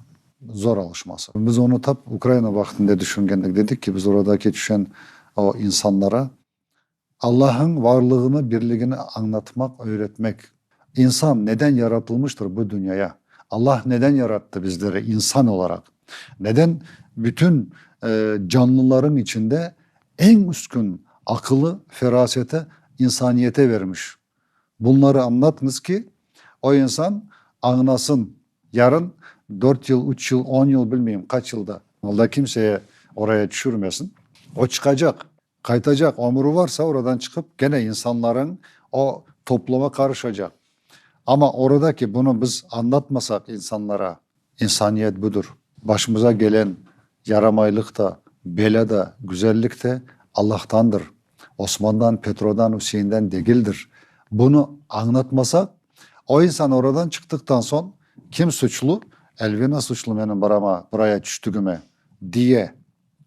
zor alışması. Biz onı tap Ukraina vaqtında düşüngendik, dedik ki, biz oradaki tüşen o insanlara Allah'ıñ varlığını, birligini añlatmaq, öğretmek. İnsan neden yaratılmıştır bu dünyaya? Allah neden yarattı bizleri insan olaraq? Neden bütün canlılarıñ içinde eñ üstün aqılı, feraseti insaniyete vermiş? Bunları añlatñız ki, o insan añlasın, yarın dört yıl, üç yıl, on yıl, bilmeyim qaç yılda, Allah kimseye oraya tüşürmesin, o çıqacaq. Qaytacaq, ömüri varsa oradan çıqıp kene insanlarıñ o topluma qarışacaq. Amma oradaki bunı biz añlatmasaq insanlara, insaniyet budır, başımıza gelen yaramaylıq da, belâ da, güzellik de Allahtandır, Osmandan, Petrodan, Üseinden degildir. Bunı añlatmasaq, o insan oradan çıqtıqtan soñ kim suçlu, Elvina suçlu menim barama, buraya tüştügime, diye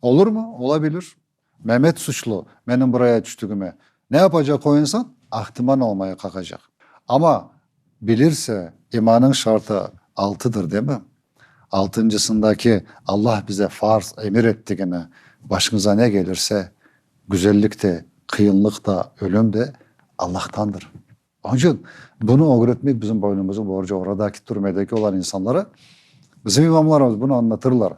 Olurmı? Olabilir. Memet suçlu, menim buraya tüştügime. Ne yapacaq o insan? Ahtiman olmaya qaqacaq. Amma bilirse, imanıñ şartı altıdır, değil mi? Altıncısındaki Allah bize farz, emir ettigini, başıñıza ne gelirse, güzellik de, qıyınlıq da, ölüm de Allahtandır. Onıñ içün bunı ögretmek bizim boynumıznıñ borcu. Oradaki türmedeki olan insanlara bizim imamlarımız bunı añlatırlar.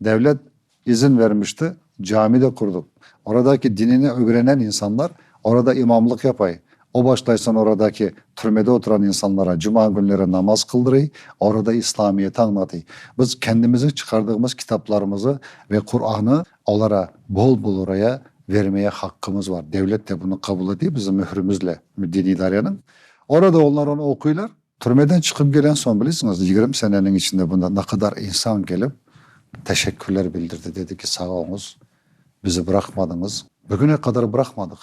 Devlet izin vermişti, cami de qurdıq. Oradaki dinini ögrenen insanlar orada imamlıq yapay. O başlaysan oradaki türmede oturan insanlara cuma künleri namaz qıldırıy, orada İslamiyeti añlatıy. Biz kendimizniñ çıqardığımız kitaplarımızı ve Quranı olara bol-bol oraya. vermeye haqqımız var. Devlet de bunı qabul ete bizim mührümizle, diniy idareniñ. Orada onlar onı oquylar. Türmeden çıqıp gelen soñ, bilesiñiz, 20 seneniñ içinde bunda ne qadar insan kelip, teşekkürler bildirdi, dedi ki, sağ oluñız, bizi bıraqmadıñız. Bugüne qadar bıraqmadıq.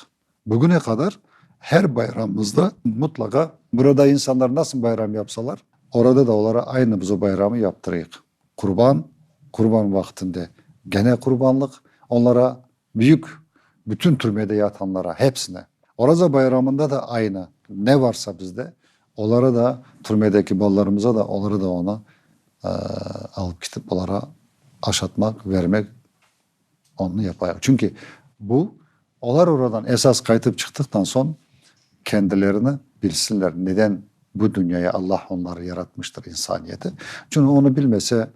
Bugüne qadar her bayramımızda mutlaqa burada insanlar nasıl bayram yapsalar, orada da olara aynı biz o bayramı yaptırıyıq. Qurban, qurban vaqtında gene qurbanlıq, onlara büyük, bütün türmede yatanlara, hepsine. Oraza bayramında da aynı, ne varsa bizde, olara da, türmedeki balalarımıza da, olara da onı alıp ketip olara aşatmaq, vermek, onı yapayıq. Çünki bu, olar oradan esas qaytıp çıqtıqtan soñ kendilerini bilsinler, neden bu dünyaya Allah onları yaratmıştır, insaniyeti. Çünki onı bilmese,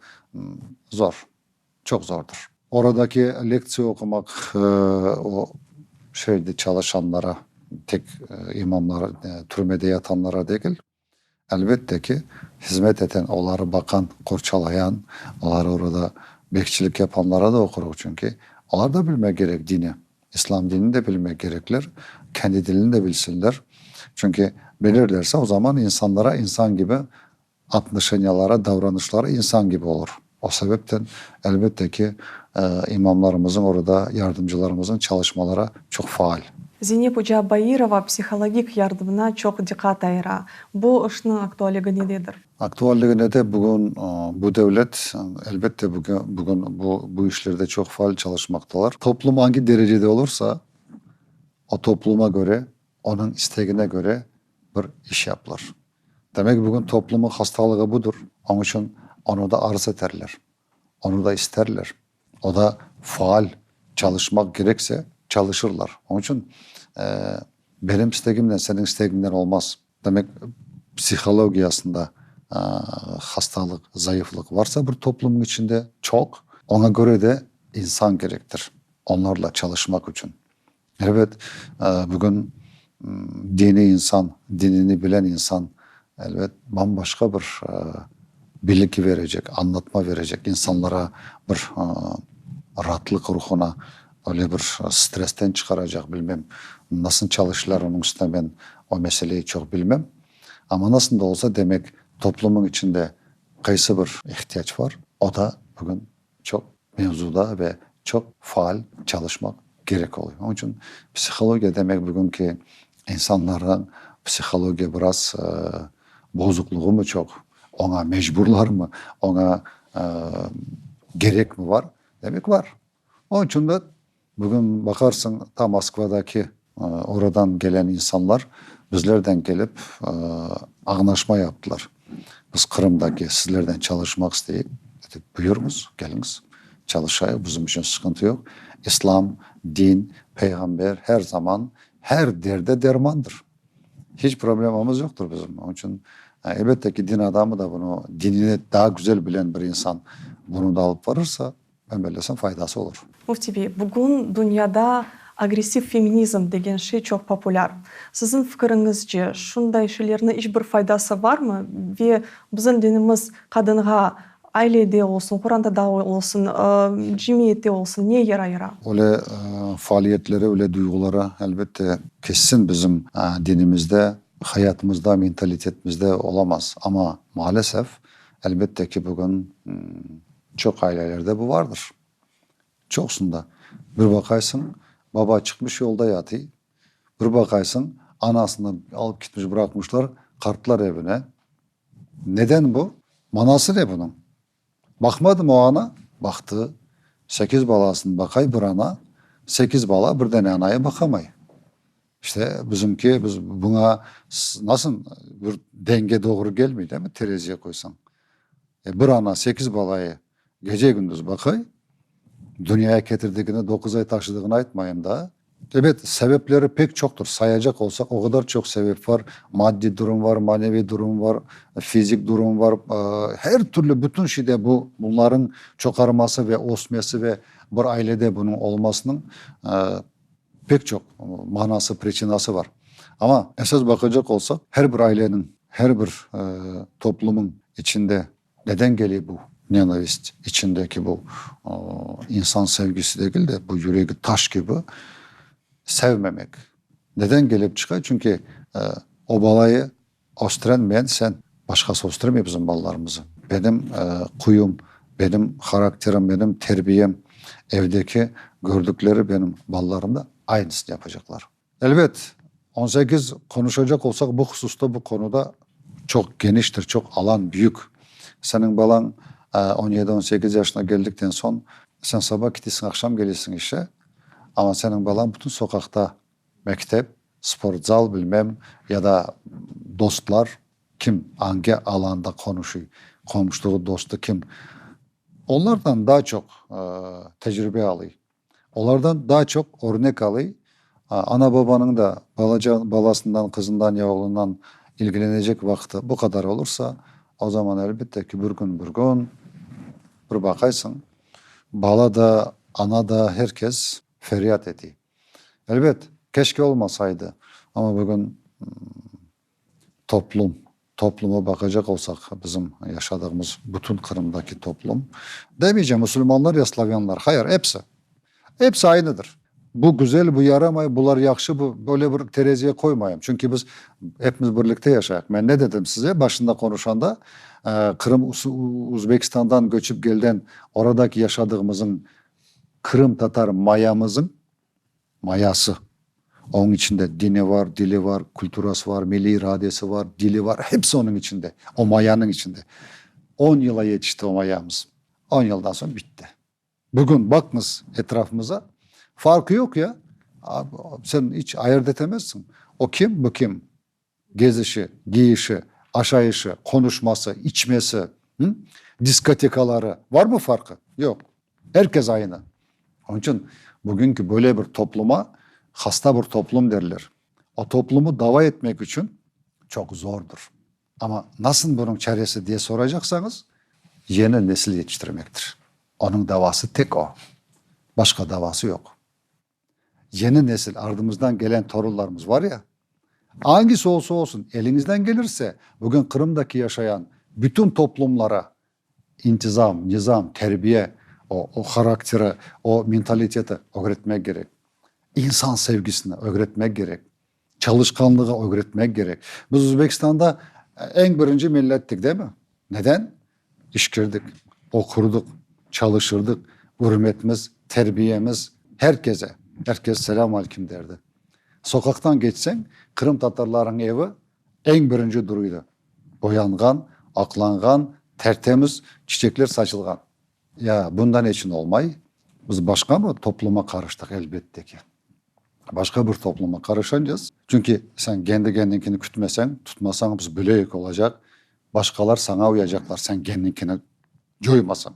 zor, çoq zordır. Oradaki lektsiya oqumaq o şeyde çalışanlara, tek imamlar, türmede yatanlara degil, Elbette ki, hizmet eten, oları baqan, qorçalayan, oları orada bekçilik yapanlara da oqurıq, çünki olar da bilmek kerek dini, İslam dinini de bilmek kerekler, kendi dilini de bilsinler. Çünki bilirlerse, o zaman insanlara insan kibi atnışeniyaları, davranışları insan kibi olur. O sebepten, elbette ki, imamlarımızıñ orada, yardımcılarımızıñ çalışmaları çoq faal. Zeynep oca Bairova psihologik yardımına çoq diqqat ayıra. Bu işniñ aktualligi nededir? Aktualligi nede? Bugün bu devlet, elbette, bugün bu işlerde çoq faal çalışmaqtalar. Toplum angi derecede olursa, o topluma köre, onıñ istegine köre bir iş yapılır. Demek, bugün toplumıñ hastalığı budır, onıñ içün onı da arz eterler, onı da isterler. O da faal çalışmaq kerekse, çalışırlar. Onıñ içün benim istegimnen, seniñ istegiñnen olmaz. Demek, psihologiyasında hastalıq, zayıflıq varsa bir toplumıñ içinde çoq, oña köre de insan kerektir, onlarla çalışmaq içün. Elbet, bugün diniy insan, dinini bilen insan, elbet, bam-başqa bir bilgi berecek, añlatma berecek, insanlara bir ratlıq ruhuna, öyle bir stressten çıqaracaq, bilmem, nasıl çalışırlar onıñ üstüne men o meseleyi çoq bilmem. Amma nasıl da olsa, demek, toplumıñ içinde qaysı bir ihtiyac var, o da bugün çoq mevzuda ve çoq faal çalışmaq kerek oluyor. Onıñ içün psihologiya demek bugünki insanlarnıñ psihologiya biraz bozuqluğı mı çoq, oña mecburlarmı, oña kerek mi var? Demek var. Onıñ içün de Bugün baqarsıñ, ta Moskvadaki oradan gelen insanlar bizlerden kelip añlaşma yaptılar. Biz Qırımdaki sizlerden çalışmaq isteyik. Dedik, buyurıñız, keliñiz, çalışayıq, bizim içün sıqıntı yoq. İslam, din, peyğamber her zaman her derde dermandır. Hiç problemamız yoqtır bizim. Onıñ içün, elbette ki, din adamı da bunı, dinini daa güzel bilen bir insan bunı da alıp barırsa, Men bellesem, faydası olur. Müfti bey, bugün dünyada agressiv feminizm degen şey çoq populâr. Siziñ fikiriñizce, şunday şeylerniñ iç bir faydası barmı ve bizim dinimiz qadınğa ailede olsun, qorantada olsun, cemiyette olsun ne yer ayıra? Öyle faaliyetleri, öyle duyğuları, elbette, kesin bizim dinimizde, hayatımızda, mentalitetimizde olamaz. Amma, maalesef, elbette ki, bugün Çoq ailelerde bu vardır. Çoqsunda. Bir baqaysıñ, baba çıqmış yolda yatıy, bir baqaysıñ, anasını alıp ketmiş bıraqmışlar qartlar evine. Neden bu? Manası ne bunıñ? Baqmadımı o ana? Baqtı. Sekiz balasını baqay bir ana, sekiz bala bir dane anaya baqamay. İşte, bizimki, biz buña nasıl bir denge doğru kelmey, değil mi, tereziye qoysañ. E, bir ana sekiz balayı gece-gündüz baqay, dünyaya ketirdigini, doquz ay taşıdığını aytmayım daa. Ebet, sebepleri pek çoqtır, sayacaq olsaq, o qadar çoq sebep var, maddiy durum var, maneviy durum var, fizik durum var, her türlü bütün şeyde bu, bunlarıñ çoqarması ve ösmesi ve bir ailede bunıñ olmasınıñ pek çoq manası, priçinası var. Amma esas baqacaq olsaq, her bir aileniñ, her bir toplumıñ içinde neden kele bu nenavist, içindeki bu insan sevgisi degil de, bu yüregi taş kibi. Sevmemek. Neden kelip çıqa? Çünki o balayı östüren men, sen. Başqası östürmey bizim balalarımızı. Benim quyum, benim harakterim, benim terbiyem, evdeki gördükleri benim balalarım da aynısını yapacaqlar. Elbet, 18 qonuşacaq olsaq bu hususta, bu qonuda çoq geniştir, çoq alan büyük. Seniñ balañ on yedi, on sekiz yaşına geldikten soñ, sen saba kitesiñ, aqşam kelesiñ işe, amma seniñ balañ bütün soqaqta, mektep, sportzal, bilmem, ya da dostlar, kim, angi alanda qonuşıy, qomşulığı, dostu kim, onlardan daa çoq tecrübe alıy. Olardan daa çoq örnek alıy. Ana-babanıñ da balaca balasından, qızından ya oğlundan ilgilenecek vaqtı bu qadar olursa, o zaman, elbette ki, bir kün, bir kün bir baqaysıñ, bala da, ana da, her kes feryat etiy. Elbet, keşke olmasaydı, amma bugün toplum, topluma baqacaq olsaq, bizim yaşadığımız bütün Qırımdaki toplum, demeycem musulmanlar ya slavyanlar, hayır, episi, episi aynıdır. Bu güzel, bu yaramay, bular yahşı, bu, böyle bir tereziye qoymayım. Çünki biz epimiz birlikte yaşayıq. Men ne dedim size başında qonuşanda, Qırım Uzbekistandan köçip kelden oradaki yaşadığımızıñ qırımtatar mayamızıñ mayası. Onıñ içinde dini var, dili var, külturası var, milliy iradesi var, dili var, hepsi onıñ içinde, o mayanıñ içinde. On yıla yetişti o mayamız. On yıldan soñ bitti. Bugün baqıñız etrafımıza, farqı yoq ya, sen iç ayırt etemezsiñ, o kim, bu kim. Gezişi, giyişi, aşayışı, qonuşması, içmesi, diskotekaları, varmı farqı? Yoq. Er kes aynı. Onıñ içün bugünki böyle bir topluma hasta bir toplum derler. O toplumı dava etmek içün çoq zordır. Amma nasıl bunıñ çaresi diye soracaqsañız, yeni nesil yetiştirmektir. Onıñ davası tek o. Başqa davası yoq. Yeni nesil, ardımızdan gelen torunlarımız var ya, angisi olsa olsun, eliñizden kelirse, bugün Qırımdaki yaşayan bütün toplumlara intizam, nizam, terbiye, o, o harakteri, o mentaliteti ögretmek kerek. İnsan sevgisini ögretmek kerek. Çalışqanlığı ögretmek kerek. Biz Özbekistanda eñ birinci millettik, değil mi? Neden? İşkirdik, oqurdıq, çalışırdıq, ürmetimiz, terbiyemiz her kese, her kes selâm aleyküm derdi. Soqaqtan keçseñ, qırımtatarlarıñ evi eñ birinci duruydı. Boyanğan, aqlanğan, tertemiz, çiçekler saçılğan. Ya bunda neçün olmay? Biz başqa bir topluma qarıştıq, elbette ki. Başqa bir topluma qarışancız. Çünki sen kendi kendiñkini kütmeseñ, tutmasañ, biz böleyik olacaq, başqalar saña uyacaqlar, sen kendiñkini coymasañ.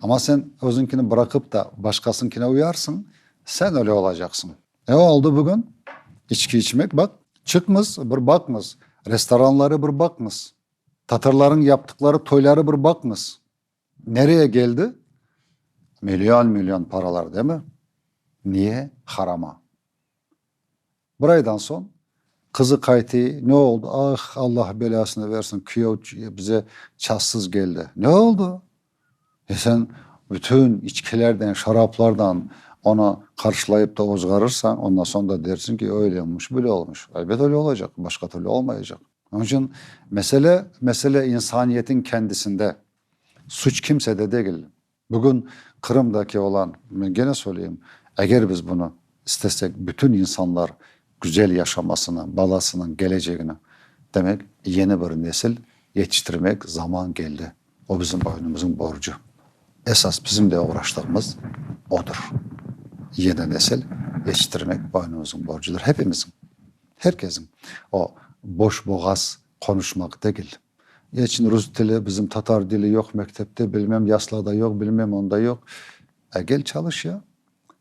Amma sen özüñkini bıraqıp da başqasıñkine uyarsıñ, sen öyle olacaqsıñ. Ne oldı bugün? İçki içmek, baq, çıqıñız, bir baqıñız, restoranları bir baqıñız, tatarlarnıñ yaptıqları toyları bir baqıñız. Nereye geldi? Million-million paralar, değil mi? Niye? Harama. Bir aydan soñ qızı qaytı, ne oldı? Ah, Allah belâsını versin, küyev bize çazsız geldi. Ne oldı? E sen bütün içkilerden, şaraplardan onı qarşılayıp da ozğarırsañ, ondan soñ da dersiñ ki, öyle olmuş, böyle olmuş. Elbet öyle olacaq, başqa türlü olmayacaq. Onıñ içün mesele, mesele insaniyetin kendisinde. Suç kimsede degil. Bugün Qırımdaki olan, men gene söyleyim, eger biz bunı istesek, bütün insanlar güzel yaşamasını, balasınıñ kelecegini, demek, yeni bir nesil yetiştirmek zaman keldi. O bizim boynumızıñ borcu. Esas bizim de oğraştığımız odur. Yeni nesil yetiştirmek boynumızıñ borcudır. Hepimizin, herkesin. O boş boğaz qonuşmaq degil. Neçün rus tili, bizim tatar dili yoq mektepte, bilmem yaslada yoq, bilmem onda yoq. E gel çalış ya.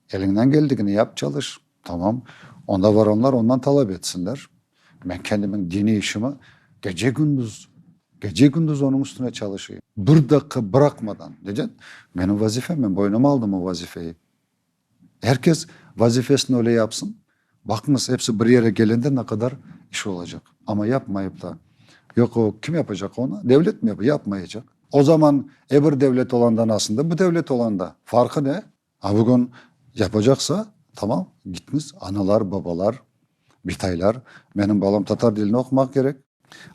Eliñden keldigini yap, çalış. Tamam. Onda varanlar ondan talap etsinler. Men kendimiñ diniy işimi gece-kündüz, gece-kündüz onıñ üstüne çalışayım. Bir daqqa bıraqmadan. Neden? Menim vazifem, men boynuma aldım o vazifeyi. Er kes vazifesini öyle yapsın. Baqıñız, episi bir yere kelende ne qadar iş olacaq. Amma yapmayıp da, yoq, o kim yapacaq onı? Devlet mi yapacaq? Yapmayacaq. O zaman e bir devlet olandan aslında bu devlet olanda farqı ne? A bugün yapacaqsa, Tamam, gitñiz, analar, babalar, bitaylar, menim balam tatar dilini oqumaq kerek.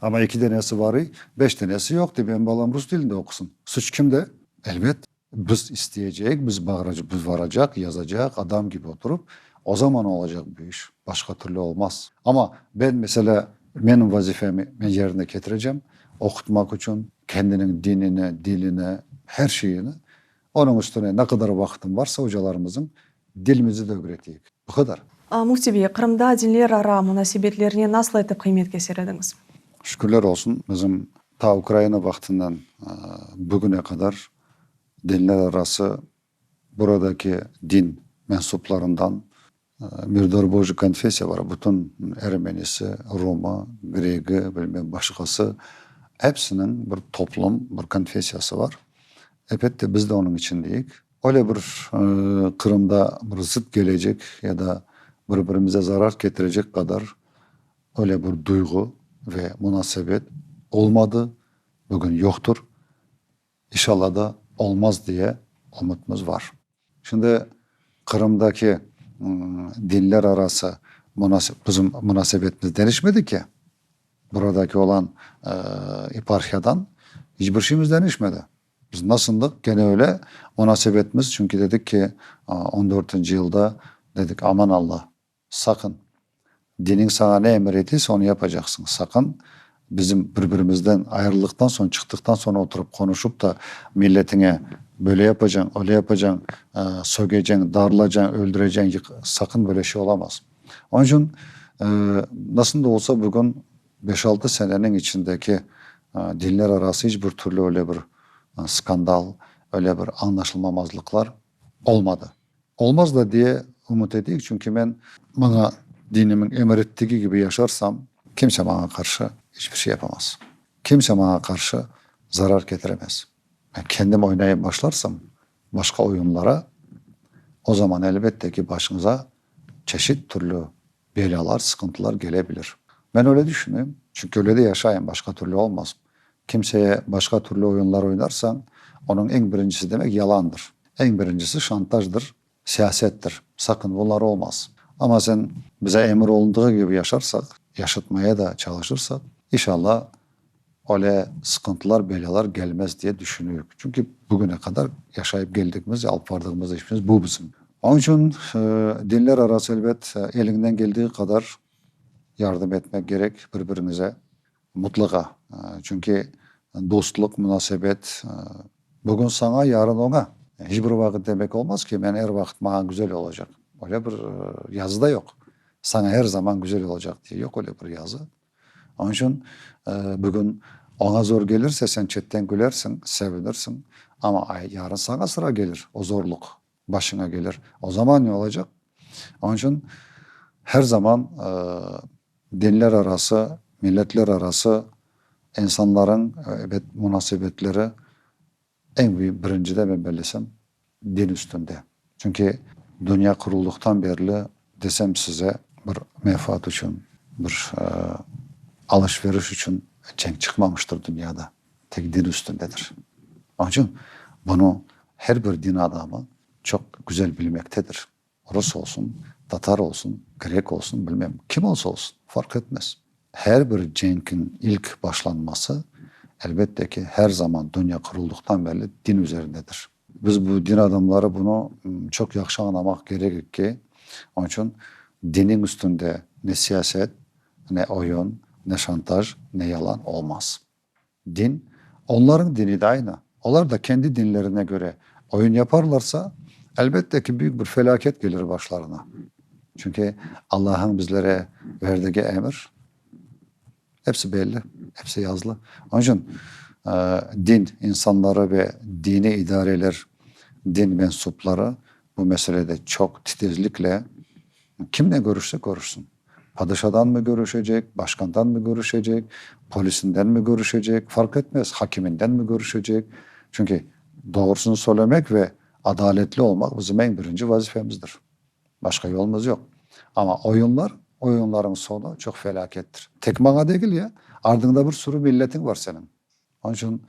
Amma eki denesi varıy, beş denesi yoq, dey, menim balam rus dilinde oqusın. Suç kimde? Elbet, biz isteyecek, biz biz varacaq, yazacaq, adam kibi oturıp, o zaman olacaq bu iş, başqa türlü olmaz. Amma ben, meselâ, menim vazifemi men yerine ketirecem, oqutmaq içün, kendiniñ dinini, dilini, her şeyini, onıñ üstüne ne qadar vaqıtım varsa ocalarımızıñ dilimizi de ögreteyik. Bu qadar. Müfti bey, Qırımda dinlerara munasebetlerine nasıl etip qıymet keser ediñiz? Şükürler olsun, bizim ta Ukraina vaqtından bugüne qadar dinler arası buradaki din mensuplarından Mirdor Boji konfessiya bar, bütün ermenisi, rumı, gregi, bilmem başqası, hepsiniñ bir toplum, bir konfessiyası bar. Elbette, biz de onıñ içindeyik. Öyle bir Qırımda bir zıt kelecek ya da bir-birimize zarar ketirecek qadar öyle bir duyğu ve munasebet olmadı, bugün yoqtır, inşallah da olmaz diye ümütimiz var. Şimdi Qırımdaki dinler arası bizim munasebetimiz deñişmedi ki. Buradaki olan eparxiyadan iç bir şeyimiz deñişmedi. Biz nasıldıq, kene öyle munasebetimiz, çünki dedik ki, on dörtünci yılda dedik, aman Alla, saqın, diniñ saña ne emir etiyse, onı yapacaqsıñ, saqın, bizim bir-birimizden ayırıldıqtan soñ, çıqtıqtan soñ oturıp qonuşıp da milletiñe böyle yapacañ, öyle yapacañ, sögeceñ, darılacañ, öldüreceñ, saqın böyle şey olamaz. Onıñ içün, nasıl da olsa, bugün Beş-altı seneniñ içindeki dinler arası iç bir türlü öyle bir skandal, öyle bir añlaşılmamazlıqlar olmadı. Olmaz da diye ümüt eteyik, çünki men maña dinimiñ emir ettigi kibi yaşarsam, kimse maña qarşı iç bir şey yapamaz. Kimse maña qarşı zarar ketiremez. Men kendim oynayıp başlarsam başqa oyunlara, o zaman elbette ki başıñıza çeşit türlü Belâlar, sıqıntılar kele bilir. Men öyle düşünem, çünki öyle de yaşayım, başqa türlü olmaz. Kimseye başqa türlü oyunlar oynarsañ, onıñ eñ birincisi demek yalandır. Eñ birincisi şantajdır, siyasettir. Saqın, bunlar olmaz. Amma sen bize emir olundığı kibi yaşarsaq, yaşatmaya da çalışırsaq, inşallah, öyle sıqıntılar, belâlar kelmez diye düşünüyik. Çünki bugüne qadar yaşayıp keldikimiz, alıp bardığımız işimiz bu bizim. Onıñ içün dinler arası, elbet, eliñden keldiği qadar yardım etmek kerek bir-biriñize, mutlaqa. Çünki dostluq, munasebet bugün saña, yarın oña. Hiç bir vaqıt demek olmaz ki, men er vaqıt maña güzel olacaq. Öyle bir yazı da yoq. Saña er zaman güzel olacaq diye yoq öyle bir yazı. Onıñ içün bugün oña zor kelirse, sen çetten külersiñ, sevinirsiñ, amma yarın saña sıra kelir, o zorluq başıña kelir. O zaman ne olacaq? Onıñ içün her zaman dinler arası, milletler arası insanlarıñ, ebet, munasebetleri eñ büyük, birincide men bellesem, din üstünde. Çünki dünya quruldıqtan berli, desem size, bir menfaat içün, bir alış-veriş içün cenk çıqmamıştır dünyada. Tek din üstündedir. Onıñ içün bunı her bir din adamı çoq güzel bilmektedir. Rus olsun, tatar olsun, grek olsun, bilmem, kim olsa olsun, farq etmez. Her bir cenkiñ ilk başlanması, elbette ki, her zaman dünya quruldıqtan berli din üzerindedir. Biz bu din adamları bunı çoq yahşı añlamaq kerekik ki, onıñ içün diniñ üstünde ne siyaset, ne oyun, ne şantaj, ne yalan olmaz. Din, onlarıñ dini de aynı. Olar da kendi dinlerine köre oyun yaparlarsa, elbette ki, büyük bir felâket kelir başlarına. Çünki Allah'ın bizlere verdigi emir, episi belli, episi yazılı. Onıñ içün din insanları ve diniy idareler, din mensupları bu meselede çoq titizlikle kimnen körüşse körüşsin, Padişadanmı körüşecek, başqandanmı körüşecek, polisinden körüşecek, farq etmez, hakiminden körüşecek. Çünki doğrusını söylemek ve adaletli olmaq bizim eñ birinci vazifemizdir. Başqa yolumız yoq. Amma oyunlar, oyunlarıñ soñu çoq felâkettir. Tek maña degil ya, ardıñda bir sürü milletiñ var seniñ. Onıñ içün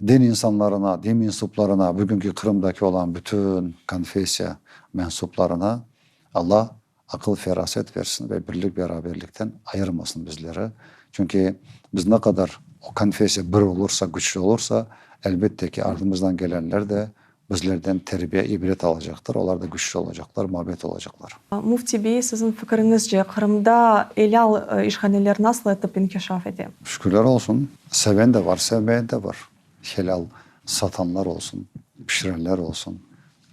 din insanlarına, din mensuplarına, bugünki Qırımdaki olan bütün konfessiya mensuplarına. Alla aqıl-feraset versin ve birlik-beraberlikten ayırmasın bizleri. Çünki biz ne qadar o konfessiya bir olursa, küçlü olursa, elbette ki, ardımızdan gelenler de bizlerden terbiye, ibret alacaqtır, olar da küçlü olacaqlar, muabbet olacaqlar. Müfti bey, siziñ fikiriñizce, Qırımda elâl işhaneler nasıl etip inkişaf ete? Şükürler olsun, seven de var, sevmeyen de var. Helal satanlar olsun, pişirenler olsun,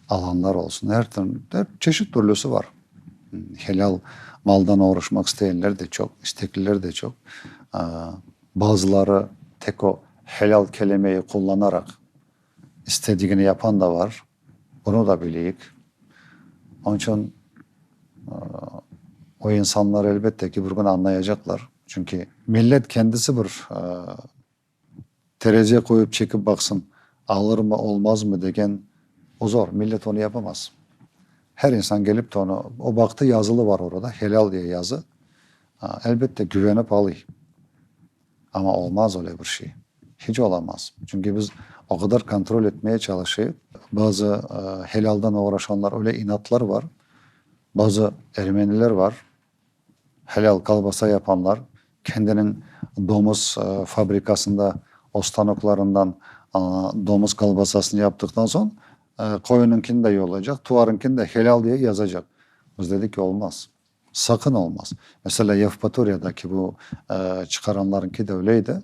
alanlar olsun, her her çeşit türlüsi var. Helal maldan oğraşmaq isteyenler de çoq, istekliler de çoq. Bazıları tek o helal kelimeyi qullanaraq istedigini yapan da var, bunı da bileyik. Onıñ içün o insanlar elbette ki bir kün añlayacaqlar, çünki millet kendisi bir Tereze qoyıp çekip baqsın, alırmı, olmazmı degen, o zor, millet onı yapamaz. Her insan kelip de onı, o baqtı yazılı bar orada, helal diye yazı, elbette güvenip alıy. Amma olmaz öyle bir şey, hiç olamaz. Çünki biz o qadar kontrol etmeye çalışıyıq, bazı helaldan oğraşanlar öyle inatlar bar, bazı ermeniler bar, Helal kolbasa yapanlar, kendiniñ domuz fabrikasında o stanoklarından domuz kolbasasını yaptıqtan soñ, qoyunıñkini de yollaycaq, tuvarıñkini de helal diye yazacaq. Biz dedik ki, olmaz. Saqın olmaz. Meselâ, Yevpatoriyadaki bu çıqaranlarıñki de öyle edi.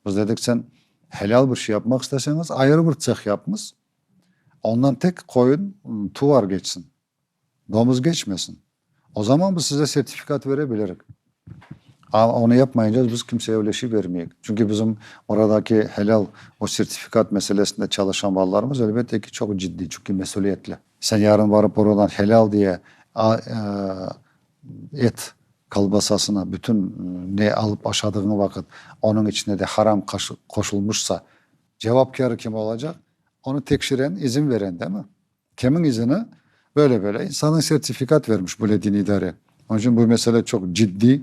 Biz dedik, sen helal bir şey yapmaq isteseñiz, ayrı bir tseh yapıñız, ondan tek qoyun, tuvar keçsin. Domuz geçmesin. O zaman biz size sertifikat vere bilirik. Amma onı yapmayınca biz kimseye öyle şey vermeyik. Çünki bizim oradaki helal o sertifikat meselesinde çalışan balalarımız elbette ki çoq ciddiy, çünki mesüliyetli. Sen yarın barıp oradan helal diye et kolbasasını bütün ne alıp aşadığıñ vaqıt onıñ içine de haram qoşulmışsa, cevapkârı kim olacaq? Onı tekşiren, izin veren, değil mi? Kimiñ izini? Böyle-böyle insannıñ sertifikat vermiş böyle diniy idare. Onıñ içün bu mesele çoq ciddiy.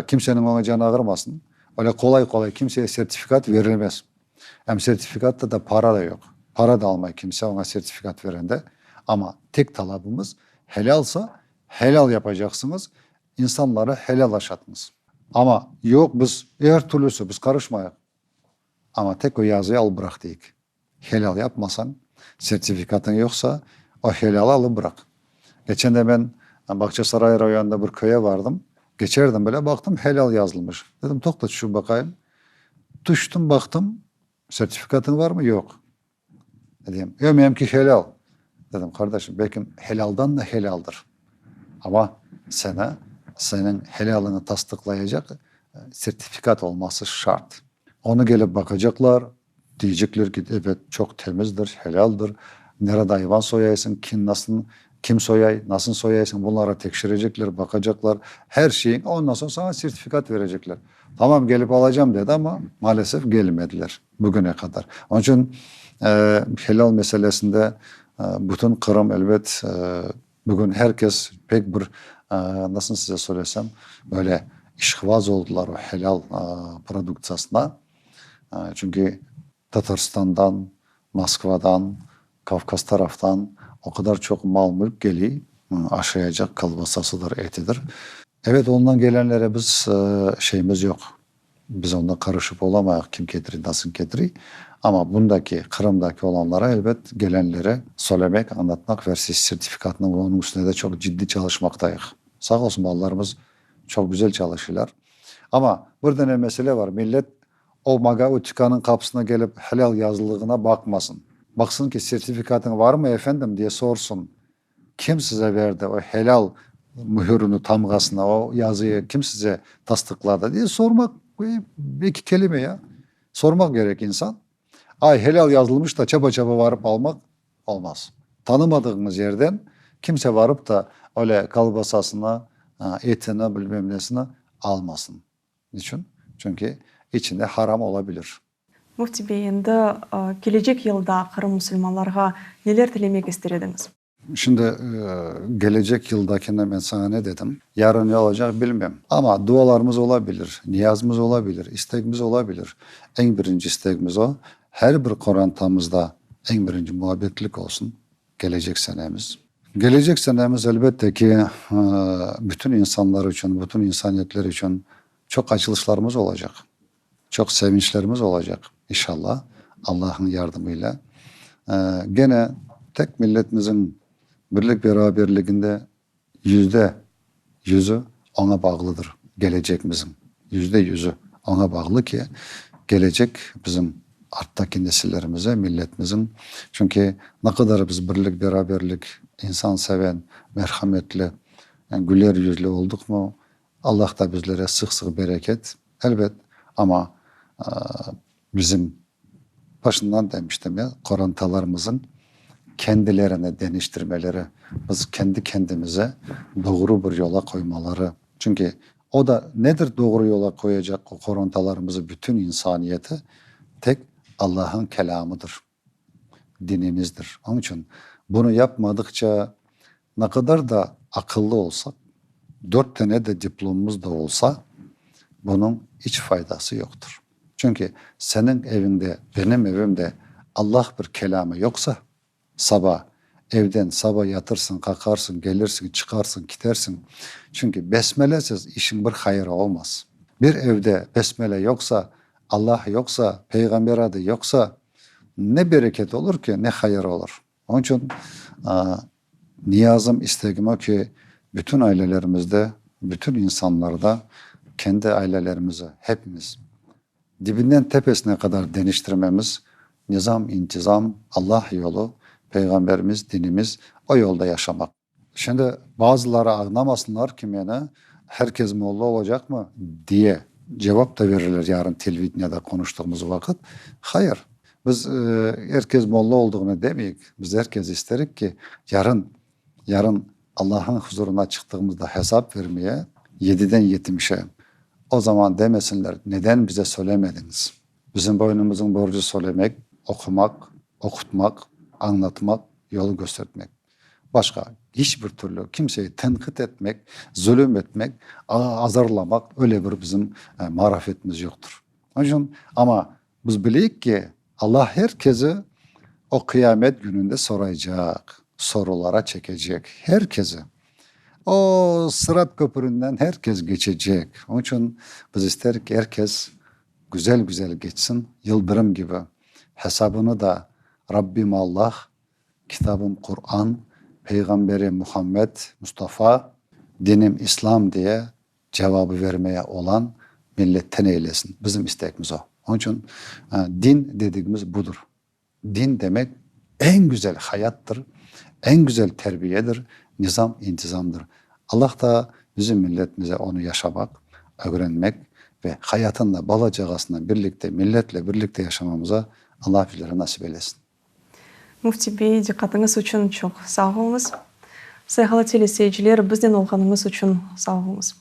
Kimseniñ oña canı ağırmasın. Öyle qolay-qolay kimseye sertifikat verilmez. Em sertifikatta da para da yoq. Para da almay kimse oña sertifikat verende. Amma tek talabımız, helâlsa, helâl yapacaqsıñız, insanları helâl aşatıñız. Amma yoq, biz er türlüsi, biz qarışmayıq. Amma tek o yazıyı alıp bıraq deyik. Helâl yapmasañ, sertifikatıñ yoqsa, o helâlı alıp bıraq. Keçen de men Bağçasaray rayonında bir köye vardım. Keçerdim bile, baqtım, helâl yazılmış. Dedim, toqta, tüşüp baqayım. Tüştüm, baqtım, sertifikatıñ barmı? Yoq. Dedim, yoq, menimki helâl. Dedim, qardaşım, belkim helâldan da helâldır. Amma seni, seniñ helâlıñı tasdıqlayacaq sertifikat olması şart. Onı kelip baqacaqlar, Deycekler ki, ebet, çoq temizdir, helâldir. Nerede ayvan soyaysıñ, kim, nasıl, kim soyay, nasıl soyaysıñ, bunları tekşirecekler, baqacaqlar, her şeyiñ, ondan soñ saña sertifikat verecekler. Tamam, kelip alacam, dedi, amma, maalesef, kelmediler bugüne qadar. Onıñ içün helâl meselesinde bütün Qırım, elbet, bugün her kes pek bir, nasıl size söylesem, böyle işhvaz oldılar o helâl produktsiyasına. Çünki Tatarstandan, Moskvadan, Kavkaz taraftan o qadar çoq mal-mülk keliy, aşayacaq kolbasasıdır, etidir. Evet, ondan gelenlere biz şeyimiz yoq. Biz onda qarışıp olamayıq, kim ketiriy, nasıl ketiriy. Amma bundaki, Qırımdaki olanlara, elbet, gelenlere söylemek, añlatmaq ve sertifikatnıñ onıñ üstünde de çoq ciddiy çalışmaqtayıq. Sağ olsun, balalarımız Çoq güzel çalışıylar. Amma bir dane mesele bar, millet o maga o tükânıñ qapısına kelip helâl yazılığına baqmasın. Baqsın ki, sertifikatıñ varmı, efendim, diye sorsun. Kim size berdi o helâl mühürini, tamğasını, o yazıyı kim size tasdıqladı diye sormaq, eki kelime ya. Sormaq kerek insan. Ay, helâl yazılmış da, çapa-çapa varıp almaq olmaz. Tanımadığıñız yerden kimse varıp da öyle kolbasasını, etini, bilmem nesini almasın. Niçün? Çünki içinde haram olabilir. Müfti bey, endi kelecek yılda Qırım musulmanlarğa neler tilemek ister ediñiz? Şimdi kelecek yıldakini men saña ne dedim? Yarın ne olacaq bilmem. Amma dualarımız ola bilir, niyazımız ola bilir, istegimiz ola bilir. Eñ birinci istegimiz o, her bir qorantamızda eñ birinci muabbetlik olsun kelecek senemiz. Gelecek senemiz, elbette ki, bütün insanlar içün, bütün insaniyetler içün çoq açılışlarımız olacaq, çoq sevinçlerimiz olacaq, inşallah, Allahnıñ yardımıyla. Gene tek milletimizin birlik-beraberliginde %100-i oña bağlıdır, gelecekmizin %100-i oña bağlı ki, gelecek bizim arttaki nesillerimize, milletimizin. Çünki ne qadar biz birlik, beraberlik, insanseven, merhametli, güler yüzlü olduqmı, Allah da bizlere sıq-sıq bereket, elbet, amma bizim Başından demiştim ya, qorantalarımızın kendilerini deniştirmeleri, biz kendi kendimize doğru bir yola qoymaları. Çünki o da nedir doğru yola qoyacaq o qorantalarımızı, bütün insaniyeti? Tek Allah'ın kelâmıdır, dinimizdir. Onıñ içün bunı yapmadıqça ne qadar da aqıllı olsaq, dört tane de diplomımız da olsa, bunıñ iç faydası yoqtır. Çünki seniñ eviñde, benim evimde Allah bir kelâmı yoqsa, saba evden saba yatırsıñ, qaqarsıñ, kelirsiñ, çıqarsıñ, kitersiñ. Çünki besmelesiz işiñ bir hayırı olmaz. Bir evde besmele yoqsa, Allah yoqsa, peyğamber adı yoqsa, ne bereket olur ki, ne hayır olur. Onıñ içün niyazım, istegim o ki, bütün ailelerimizde, bütün insanlarda kendi ailelerimizi hepimiz dibinden tepesine qadar deñiştirmemiz, nizam, intizam, Allah yolu, Peyğamberimiz, dinimiz, o yolda yaşamaq. Şimdi bazıları añlamasınlar ki meni, herkes molla olacaqmı? Diye cevap da verirler yarın televideniyada qonuştığımız vaqıt. Hayır, biz er kes molla olduğını demeyik, biz er kes isterik ki, yarın, yarın Allahnıñ huzuruna çıqtığımızda hesap vermeye, yediden yetmişe, o zaman demesinler, neden bize söylemediñiz? Bizim boynumıznıñ borcu söylemek, oqumaq, oqutmaq, añlatmaq, yolu köstertmek. Başqa hiç bir türlü kimseyi tenqit etmek, zulüm etmek, azarlamaq öyle bir bizim marafetimiz yoqtır. Onıñ içün, amma biz bileyik ki, Allah her kezi o qıyamet gününde soraycaq, sorulara çekecek, her kezi. O sırat köpürinden her kes geçecek. Onıñ içün biz isterik ki, er kes güzel-güzel geçsin, yıldırım kibi. Hesabını da Rabbim Allah Kitabım Quran, Peyğamberim Muhammed Mustafa, dinim İslam diye cevabı vermeye olan milletten eylesin. Bizim istekimiz o. Onıñ içün din dedigimiz budır. Din demek eñ güzel hayattır, eñ güzel terbiyedir, nizam, intizamdır. Allah da bizim milletimize onı yaşamaq, ögrenmek ve hayatında bala-çağasına birlikte, milletle birlikte yaşamamıza Allah bizlere nasip eylesin. Müfti bey, diqqatıñız içün çoq sağ oluñız. Sayğılı teleseyirciler, biznen olğanıñız içün sağ oluñız.